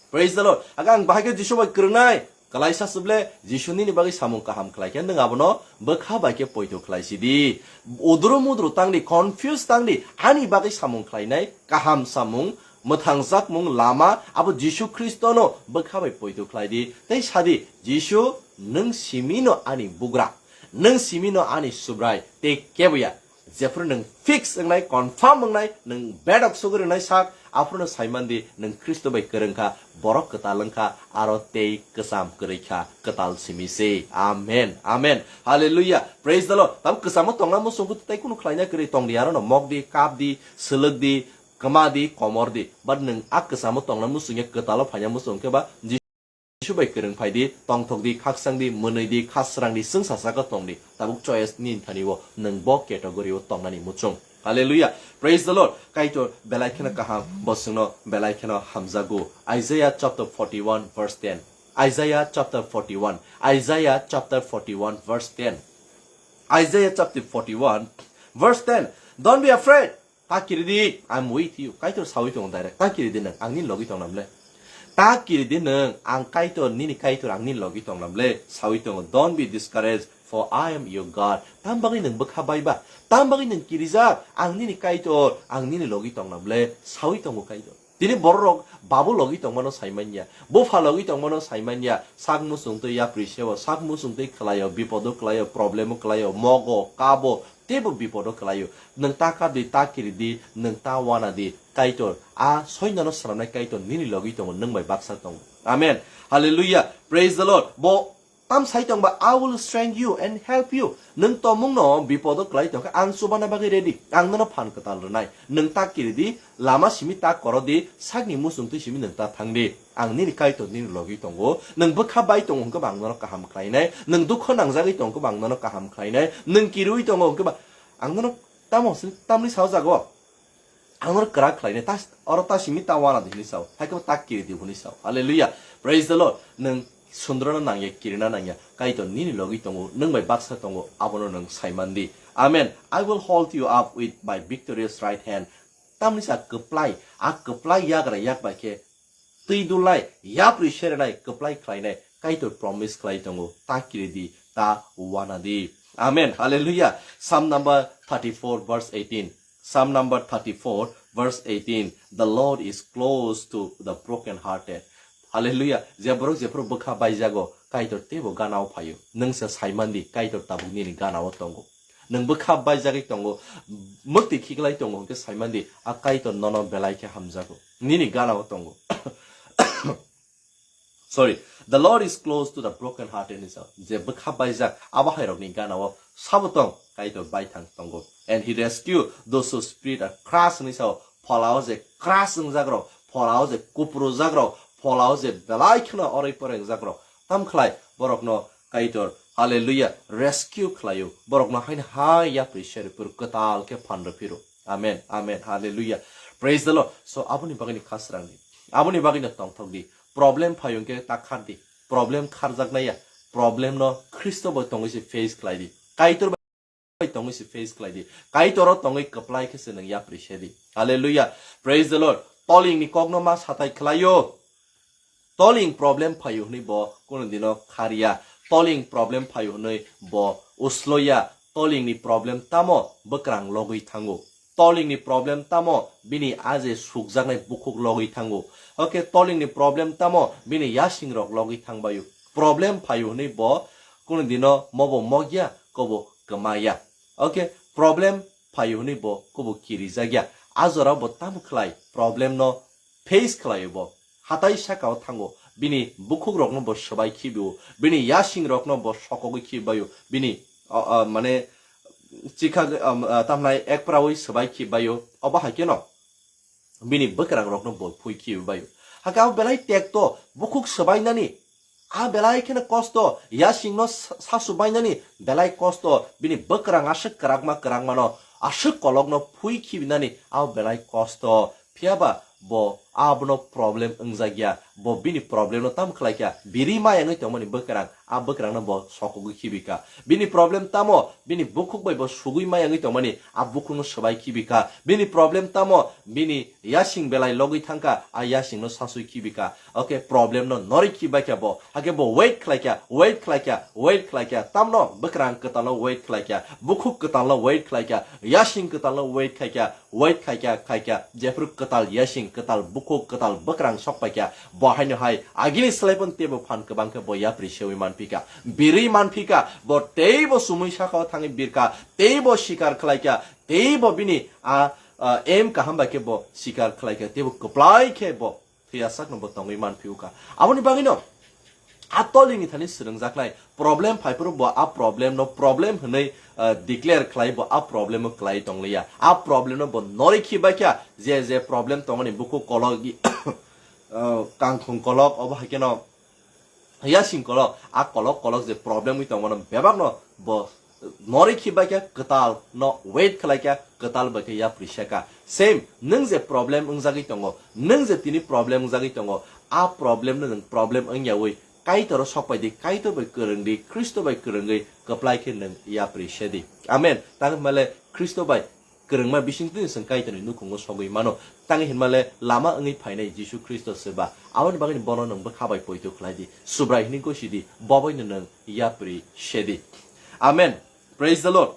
Praise the Lord. Aga ang bahai khe Jisu bai kwrwngnai. Kalaisa suble Jisu nini bagwi samung kaham khlai khe nwng abono bwkha bai khe poito khlai sidi. Udru mudru tangdi, confuse tangdi, ani bagwi samung khlainai kaham samung, mwthangjakmung lama abo Jisu Khristono bwkha bai poito khlai di. Tei sadi, Jisu, nwng simino ani bugra, nwng simino ani Subrai, tei keboya. Jephru nwng fix wngnai, confirm wngnai, nwng bedok sugwi rwnai sak, aphuru no saimandi nwng Khristo bai kwrwng kha, borok kwtal wng kha, aro tei kwcham kwrwi kha, kwtal simi se. Amen, amen, hallelujah, praise the Lord. Tabuk kwchamo tongna muchung khe tei kunu khlaina kwrwi tong di, aro no mok di, kap di, swlwk di, kwma di, komor di. But nwng a kwchamo tongna muchung ya kwtalo phaina muchung khe ba Jisu bai kwrwng phai di, tongthok di, khakchang di, mwnwi di, khasrang di, chwngsa saka tong di. Tabuk choice nini thani o, nwng bo category o tongnani muchung. Hallelujah. Praise the Lord. Kaitor belai kheno kaham, bo chwngno belai kheno hamjago. Isaiah chapter forty-one verse ten. Isaiah chapter forty-one. Isaiah chapter forty-one verse ten. Isaiah chapter forty-one verse ten. Don't be afraid. Ta kiri di, I'm with you. Kaitor sawi tongo direct. Ta kiri di nwng, ang nini logi tong nam le. Ta kiri di nwng, ang Kaitor, nini Kaitor, ang nini logi tong nam le. Sawi tongo, don't be discouraged, for I am your God. Tam bagwi nwng bwkha bai ba? Tam bagwi nwng kirijak? Ang nini Kaitor, ang nini logi tong nam le. Sawi tongo Kaitor. Tini bororok babu logi tongmano saimanya, bupha logi tongmano saimanya, sak muchung twi yapri seo, sak muchung twi khlaio, bipodo khlaio, problemo khlaio, mogo, kabo, teibo bipodo khlaio. Nwng ta kap di, ta kiri di, nwng ta wana di, Kaitor, a soinano swnamnai Kaitor nini logi tongo, nwng bai baksa tongo. Amen. Hallelujah. Praise the Lord. Bo Tam sai tong ba, "I will strengthen you and help you." Nwng tomungno bipodo klai tong khe, ang chubana bagwi ready. Ang nono phan kwtal rwnai. Nwng ta kiri di, lama simi ta koro di, sakni muchung twi simi nwng ta thang di. Ang nini Kaitor nini logi tongo. Nwng bwkha bai tongo hwnkhe ba ang nono kaham khlainai. Nwng dukho nangjagwi tongo hwnkhe ba ang nono kaham khlainai. Nwng kiriwi tongo hwnkhe ba ang nono tamo, tamni sao jago. Ang nono kwrak khlainai, ta, oro ta simi ta wana di hwnwi sao, hai khe bo ta kiri di hwnwi sao. Hallelujah. Praise the Lord. Nwng sundrona nangya, kirina nangya. Kaitor nini logi tongo, nwng bai baksa tongo, abono nwng saiman di. Amen. "I will hold you up with my victorious right hand." Tamni sa kwplai, a kwplai yagra yak bai khe twi dulnai, yapri serenai, kwplai khlainai, Kaitor promise khlai tongo, ta kiri di, ta wana di. Amen. Hallelujah. Psalm number thirty-four, verse eighteen. Psalm number thirty-four, verse eighteen. "The Lord is close to the broken hearted." Hallelujah. Je borok jephru bwkha baijago, Kaitor teibo gana-o phaio. Nwng se saiman di, Kaitor tabuk nini gana-o tongo. Nwng bwkha baijagwi tongo, mwktwi khiklai tongo hwnkhe saiman di, a Kaitor nono belai khe hamjago. Nini gana-o tongo. Sorry, the Lord is close to the broken heart hinwi sao. Je bwkha baijak, abo hairokni gana o sabo tong, Kaitor baithang tongo. And he rescue those who spirit are crushed hinwi sao. Pholao je crush wngjak rok, pholao je kuprujak rok, pholao je belai kheno oroi poroi wngjak rok. Tam khlai borokno Kaitor, hallelujah, rescue khlaio. Borokno haino hai yapri seri phuru kwtal khe phan rw phiro. Amen, amen, hallelujah. Praise the Lord. So, aboni bagwino khasrang di. Aboni bagwino tongthok di. Problem phaio hwnkhe ta khar di. Problem kharjaknai ya. Problem no Khristo bai tongwi se face khlai di. Kaitor bai tongwi se face khlai di. Kaitor o tongwi kwplai khe se nwng yapri se di. Hallelujah. Praise the Lord. Toling ni kokno ma satai khlaio. Toling problem phaio hwnwi bo kuno dino kharya. Toling problem phaio hwnwi bo usloya. Toling ni problem tamo bwkrang logwi thango. Toling ni problem tamo bini a je sukjaknai bukhuk logwi thango. Oke, toling ni problem tamo bini yasing rok logwi thangbaio. Problem phaio hwnwi bo kuno dino mobo mogya, kobo kwmaya. Oke, problem phaio hwnwi bo kobo kirijakya. A jora bo tamo khlai problem no face khlaio bo. Hatai saka o thango, bini bukhuk rokno bo swbai khibio, bini yasing rokno bo sokogwi khibaio, bini, o, o, mane, chikha, um, uh, tamnai ekprawi swbai khibaio, obo hai kheno bini bwkrang rokno bo phui khibaio. Hake abo belai tekto, bukhuk swbainani, a belai kheno kosto, yasingno sa-, sasu bainani belai kosto, bini bwkrang aswk kwrakma kwrakmano aswk kolokno phui khibinani abo belai kosto. Phiyaba bo abono problem wngjakya, bo bini problem no tamo khlaikha, biri mayangwi tongmani bwkrang, a bwkrang no bo sokogwi khibika. Bini problem tamo, bini bukhuk bai bo sugwi mayangwi tongmani, a bukhuk no swbai khibika. Bini problem tamo, bini yasing belai logwi thangkha, a yasing no saswi khibika. Oke, problem no nori khibaikha bo, hake bo wait khlaikha, wait khlaikha, wait khlaikha. Tamno bwkrang kwtal no wait khlaikha, bukhuk kwtal no wait khlaikha, yasing kwtal no wait khlaikha, wait khaikha, khaikha, jephru kwtal yasing, kwtal bukhuk, kwtal bwkrang sokpaikha, bo haino hai agini slai phano teibo phan kwbang khe bo yapri sewi manphika, birwi manphika, bo teibo sumui saka o thangwi birka, teibo sikar khlaikha, teibo bini a, a, aim kaham bai khe bo sikar khlaikha, teibo kwplai khe bo thwiyasak no bo tongwi manphio kha. Aboni bagwi no a tolini thani swrwngjaknai problem phaiphuru bo a problem no problem hwnwi, uh, declare khlai bo a problem o kwlai tongliya. A problem no bo nori khibaikha je je problem tongoni bukhuk kolok, uh, kangkhung kolok obo hai kheno yasing kolok, a kolok kolok je problem wi tongmano bebakno bo nori khibaikha kwtal no wait khlaikha, kwtal bai khe yapri seka. Same, nwng je problem wngjagwi tongo, nwng je tini problem wngjagwi tongo, a problem no nwng problem wngyawi Kaitor o sokpai di, Kaitor bai kwrwng di, Khristo bai kwrwngwi kwplai khe nwng yapri se di. Amen. Tang hwnmale Khristo bai kwrwngma bisingtwi chwng Kaitorni nukhungo sogwi mano. Tang hinmale lama wngwi phainai Jisu Khristo se ba. Aboni bagwi bono nwng bwkha bai poito khlai di. Subrai hwnwi gosi di. Bo baino nwng yapri se di. Amen. Praise the Lord.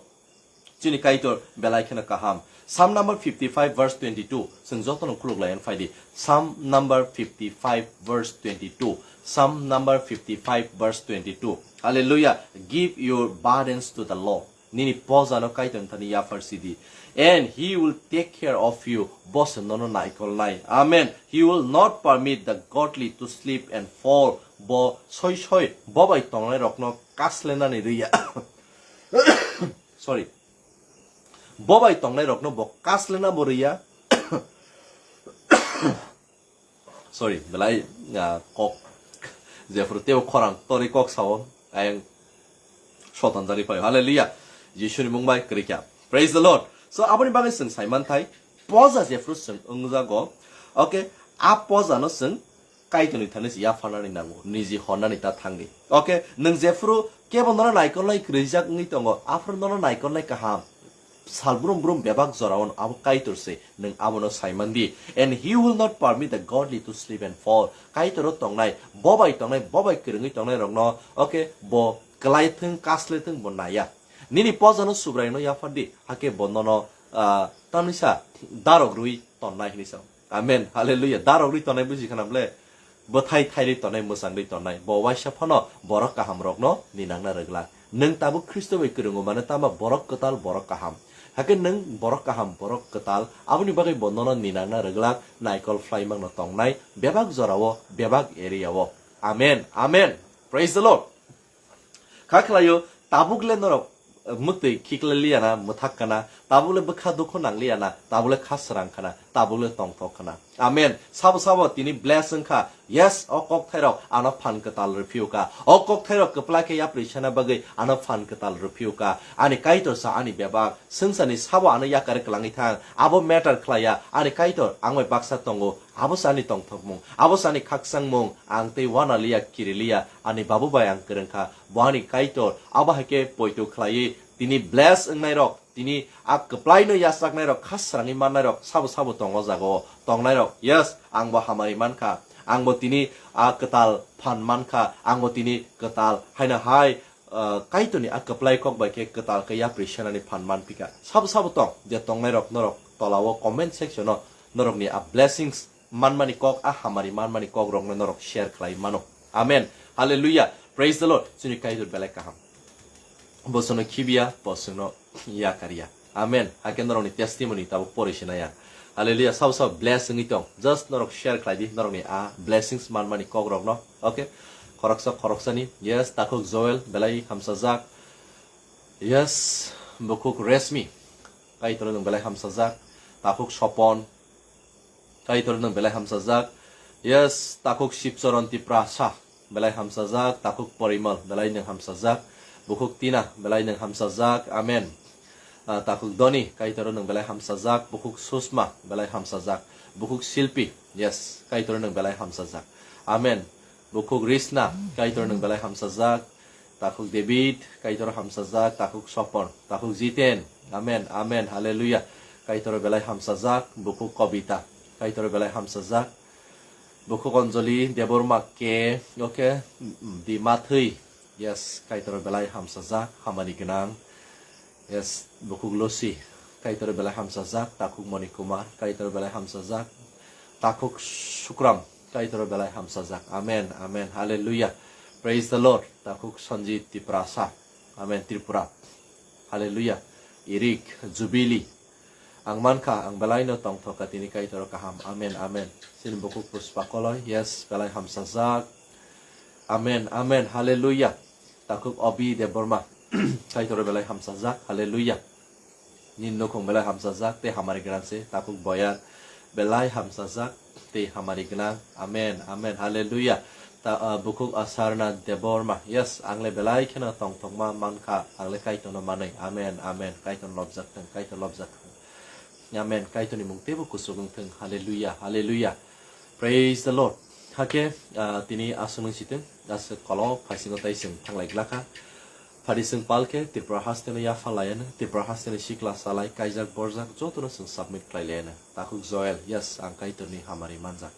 Chini Kaitor belai kheno kaham. Psalm number fifty-five verse twenty-two. Chwng jotono khuluk lai phai di. Psalm number fifty-five verse twenty-two. Psalm number fifty-five verse twenty-two. Hallelujah. Give your burdens to the Lord. Nini poja no Kaitor thani yaphar sidi. And he will take care of you. Bo se nono naikolnai. Amen. He will not permit the godly to sleep and fall. Bo soi soi bo bai tongnai rokno kaslenani riya. Sorry. Bo bai tongnai rokno bo kaslena bo riya. Sorry, belai, ah, kok, jephru teo khorang tori kok sao, ayang sotan jari paio. Hallelujah. Jisuni mung bai kwrwi kha. Praise the Lord. So, aboni bagwi chwng saiman thai, poja jephru chwng wngjago. Okay, a poja no chwng Kaitorni thani se yapharnani nango, niji honnani ta thangdi. Okay, nwng jephru kebo nono naikolnai kwrwijak wngwi tongo, aphuru nono naikolnai kaham. Sal brum brum bebak jorao abo Kaitor se, nwng abono saiman di. And he will not permit the godly to sleep and fall. Kaitor o tongnai, bo bai tongnai, bo bai kwrwngwi tongnai rokno, okay, bo kwlai thwng, kasle thwng bo naiya. Nini poja no Subrai no yaphar di, hake bo nono, ah, tamni sa darok rwi tonnai hinwi sa. Amen. Hallelujah. Darok rwi tongnai buji khana ble. Bwthai thairwi tongnai, mwchangwi tongnai, bo waisa phano borok kahamrokno ninangna rwglak. Nwng tabuk Khristo bai kwrwngo mano tama borok kwtal, borok kaham. Hakhe nwng borok kaham, borok kwtal, aboni bagwi bo nono ninangna rwglak, naikol phlai mangno tongnai bebak jorao, bebak area-o. Amen. Amen. Praise the Lord. Kha khlaio, tabuk le norok, eh, mwtwi khiklai liya na, mwthak kana, tabuk le bwkha dukhu nang liya na, tabuk le kha srang kana, tabuk le tongthok kana. Amen. Sabo sabo tini bless wngkha. Yes, o kokthairok ano phan kwtal rwphiyuka. O kokthairok kwplai khe yapri sana bagwi ano phan kwtal rwphiyuka. Ani Kaitor sa ani bebak, swngcharni sabo ano yakar kwlangwi thang. Abo matter khlaiya. Ani Kaitor ang bai baksa tongo. Abo sa ani tongthokmung. Abo sa ani khakchangmung. Ang tei wana liya, kiri liya. Ani babu bai ang kwrwngkha. Bo ani Kaitor. Abo hai khe poito khlaiwi tini bless wngnairok, tini a kwplaino yachaknairok, kha srangwi mannairok, sabo sabo tongo o jagao tongnairok. Yes, angbo hamari mankha, angbo tini a kwtal phan mankha, angbo tini kwtal haino hai, ah, Kaitorni a kwplai kok bai khe kwtal khe yapri senani phan manphika. Sabo sabo tong, je tongnairok norok tolao comment section-o norokni a blessings manmani kok, a hamari manmani kokrokno norok share khlai mano. Amen. Hallelujah. Praise the Lord. Chini Kaitor belai kaham. Bo chwngno khibiya, bo chwngno yakarya. Amen. Hakhe norokni testimony tabuk pori sinai ang. Hallelujah. Sabo sabo bless wngwi tong. Just norok share khlai di norokni a blessings manmani kokrokno. Okay. Khoroksa khoroksani. Yes, takhuk Joel belai hamsajak. Yes, bukhuk Resmi. Kaitor nwng belai hamsajak. Takhuk Sopon. Kaitor nwng belai hamsajak. Yes, takhuk Sipchoron Tiprasa belai hamsajak, takhuk Porimal belai nwng hamsajak, bukhuk Tina belai nwng hamsajak. Amen. Ah, takhuk Doni, Kaitor nwng belai hamsajak, bukhuk Susma belai hamsajak, bukhuk Silpi, yes, Kaitor nwng belai hamsajak. Amen. Bukhuk Risna, Kaitor nwng belai hamsajak, takhuk David, Kaitor hamsajak, takhuk Sopon, takhuk Jiten. Amen, amen, hallelujah. Kaitor belai hamsajak, bukhuk Kobita, Kaitor belai hamsajak, bukhuk Anjali Debbarma ke, okay, di Mathwi. Yes, Kaitor belai hamsajak, hamari gwnang. Yes, bukhuk Lucy, Kaitor belai hamsajak, takhuk Moni Kumar, Kaitor belai hamsajak, takhuk Sukram, Kaitor belai hamsajak. Amen, amen, hallelujah. Praise the Lord. Takhuk Sanjit Tiprasa. Amen, Tripura. Hallelujah. Irik, Jubilee. Ang mankha, ang belaino tongthokha tini Kaitor kaham. Amen, amen. Chini bukhuk Puspa Koloi. Yes, belai hamsajak. Amen, amen. Hallelujah. Takhuk Obi Debbarma. Kaitor belai hamsajak. Hallelujah. Nini nukhung belai hamsajak tei hamari gwnang se, takhuk Boyar belai hamsajak tei hamari gwnang. Amen, amen, hallelujah. Ta, ah, bukhuk Asarna Debbarma, yes, ang le belai kheno tongthokma mankha, ang le Kaitorno manwi. Amen, amen, Kaitor lobjak thung, Kaitor lobjak thung. Amen, Kaitorni mung teibo kuchuk wng thung. Hallelujah, hallelujah. Praise the Lord. Hakhe, ah, tini aswk nung sitwng, aswk kolok phaisingo tai chwng thanglai glakha. Phadi chwng palkhe Tripura hasteno yapha layano, Tripura hasteni sikla salai kaijak borjak jotono chwng submit khlai layano. Takhuk Joel, yes, ang Kaitorni hamari manjak.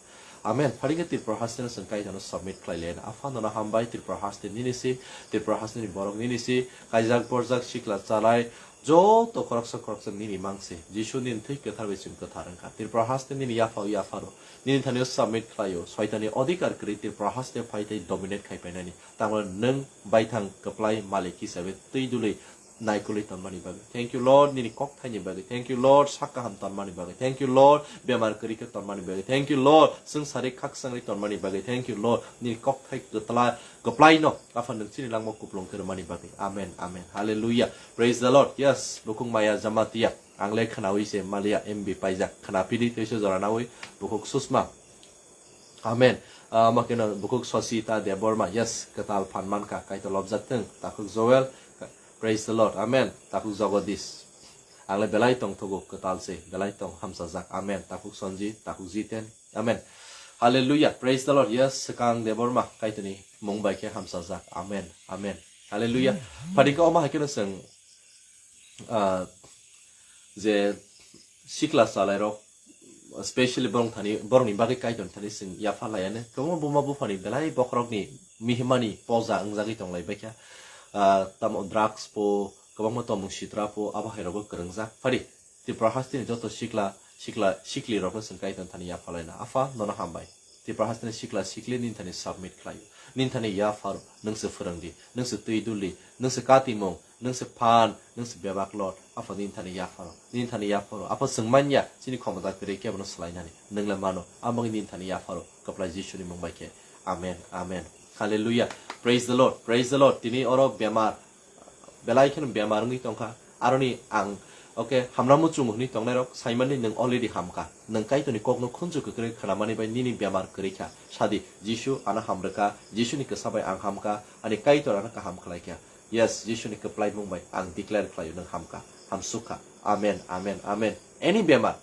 Amen. Phadi khe Tripura hasteno chwng Kaitorno submit khlai layano. Apha nono hambai Tripura haste nini si, Tripura hasteni borok nini si, kaijak borjak sikla salai joto khoroksa khoroksa nini mangse. Jisu nini thwi kwthar bai chwng kwthar wngkha. Tripura haste nini yapha o yapharo. Nini thani o submit khlaio. Soitani odhikar kwrwi Tripura haste phai tei dominate khai painani. Tamo nwng baithang kwplai malik hisabe twi dului naikolwi tonmani bagwi. Thank you, Lord, nini kokthaini bagwi. Thank you, Lord, sak kaham tonmani bagwi. Thank you, Lord, bemar kwrwi khe tonmani bagwi. Thank you, Lord, swngchari khakchangwi tonmani bagwi. Thank you, Lord, nini kokthai kwtla-, kwplaino, Apha, nwng chini langma kuplung khe rwmani bagwi. Amen, amen. Hallelujah. Praise the Lord. Yes, bukhuk Maya Jamatia. Ang le khnaui se maliya M B paijak. Khna phidi tei se jora naui bukhuk Susma. Amen. Ah, omo kheno bukhuk Sosita Debbarma. Yes, kwtal phan mankha. Kaitor lobjak thung. Takhuk Joel. Praise the Lord. Amen. Takhuk Jagadish. Ang le belai tong thogo kwtal se. Belai tong hamsajak. Amen. Takhuk Sanjit. Takhuk Jiten. Amen. Hallelujah. Praise the Lord. Yes, swkang Debbarma. Kaitorni mung bai khe hamsajak. Amen. Amen. Hallelujah. Phadi khe omo hai kheno chwng, ah, je sikla chalairok, specially borok thani, borokni bagwi Kaitor thani chwng yapha layano. Kwbangma buma buphani belai bokhorokni mihimani poja wngjagwi tonglai baikha. Ah, tamo drugs po, kwbangma tongmung sitra po, abo hai rogo kwrwngjak. Phadi, Tripura hasteni joto sikla, sikla, sikli rokno chwng Kaitor thani yapha laina. Apha, nono hambai. Tripura hasteni sikla sikli nini thani submit khlaio. Nini thani yapharo, nwng se phwrwng di, nwng se twi dul di, nwng se katimung, nwng se phan, nwng se bebak Lord. Apha nini thani yapharo, nini thani yapharo. Apha chwng manya, chini khomota kwrwi kebono swlainani. Nwng le mano, amo wngwi nini thani yapharo, kwplai Jisuni mung bai khe. Amen, amen. Hallelujah. Praise the Lord, praise the Lord. Tini oro bemar, belai kheno bemar wngwi tongkha. Aroni ang, okay, hamramo chungo hwnwi tongnairok saimani nwng already hamkha. Nwng Kaitorni kokno khunju kwkrwi khnamani bai nini bemar kwrwi kha. Sadi, Jisu ano hamrwkha, Jisuni kwsa bai ang hamkha, ani Kaitor ano kaham khlaikha. Yes, Jisuni kwplaimung bai ang declare khlaio nwng hamkha, hamsukha. Amen, amen, amen. Any bemar,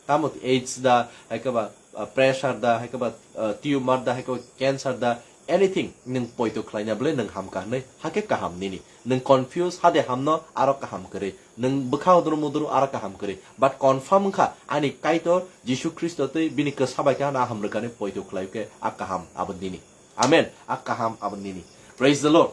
tamo AIDS da, hai khe ba, uh, pressure da, hai khe ba, uh, tumor da, hai khe ba cancer da, anything nwng poito khlaina bwle nwng hamkha hwnwi, hakhe kaham nini. Nwng confuse, hade hamno aro kaham kwrwi. Nwng bwkha udru mudru aro kaham kwrwi. But confirm wngkha, ani Kaitor Jisu Khristo tei bini kwsa bai khe ano hamrwkani poito khlaio khe a kaham abo nini. Amen. A kaham abo nini. Praise the Lord.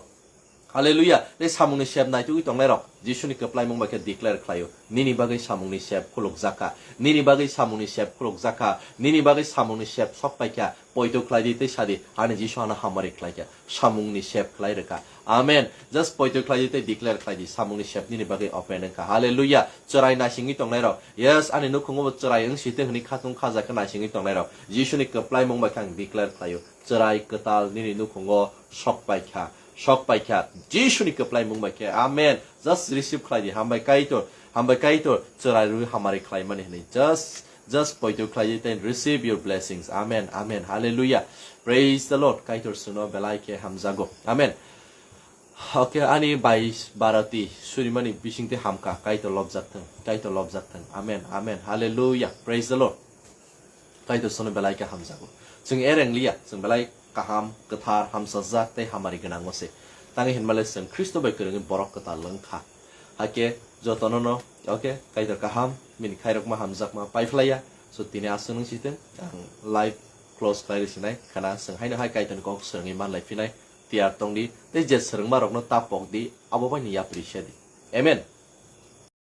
Hallelujah. Tei samungni sep naitugwi tongnairok, Jisuni kwplaimung bai khe declare khlaio. Nini bagwi samungni sep khulukjakha. Nini bagwi samungni sep khulukjakha. Nini bagwi samungni sep sok paikha. Poito khlai di tei sadi, ani Jisu ano hamari khlaikha. Samungni sep khlai rwkha. Amen. Just poito khlai di tei declare khlai di. Samungni sep nini bagwi open wngkha. Hallelujah. Chwrai naisingwi tongnairok. Yes, ani nukhungo bo chwrai wngsi tei hwnwi khatung khajakhe naisingwi tongnairok. Jisuni kwplaimung bai khe ang declare khlaio. Chwrai kwtal nini nukhungo sok paikha, sok paikha. Jisuni kwplaimung bai khe. Amen. Just receive khlai di. Hambai Kaitor, hambai Kaitor. Chwrai rwi hamari khlaimani hwnwi. Just, just poito khlai di tei receive your blessings. Amen, amen. Hallelujah. Praise the Lord. Kaitor chwngno belai khe hamjago. Amen. Okay, ani bai barati surimani bisingtwi hamkha. Kaitor lobjak thung, Kaitor lobjak thung. Amen, amen. Hallelujah. Praise the Lord. Kaitor chwngno belai khe hamjago. Chwng ereng liya, chwng belai kaham, kwthar, hamsajak tei hamari gwnango se. Tangwi hinmale chwng Khristo bai kwrwngwi borok kwtal wngkha. Hakhe jotono no, okay, Kaitor kaham, bini khairokma hamjakma paiphlaiya. So tini aswk nung sitwng, ang live close khlai rwsinai khana chwng haino hai Kaitorni kok swrwngwi manlai phinai tiyar tongdi, tei je swrwngma rokno ta pokdi, abo bai ni yapri sedi. Amen.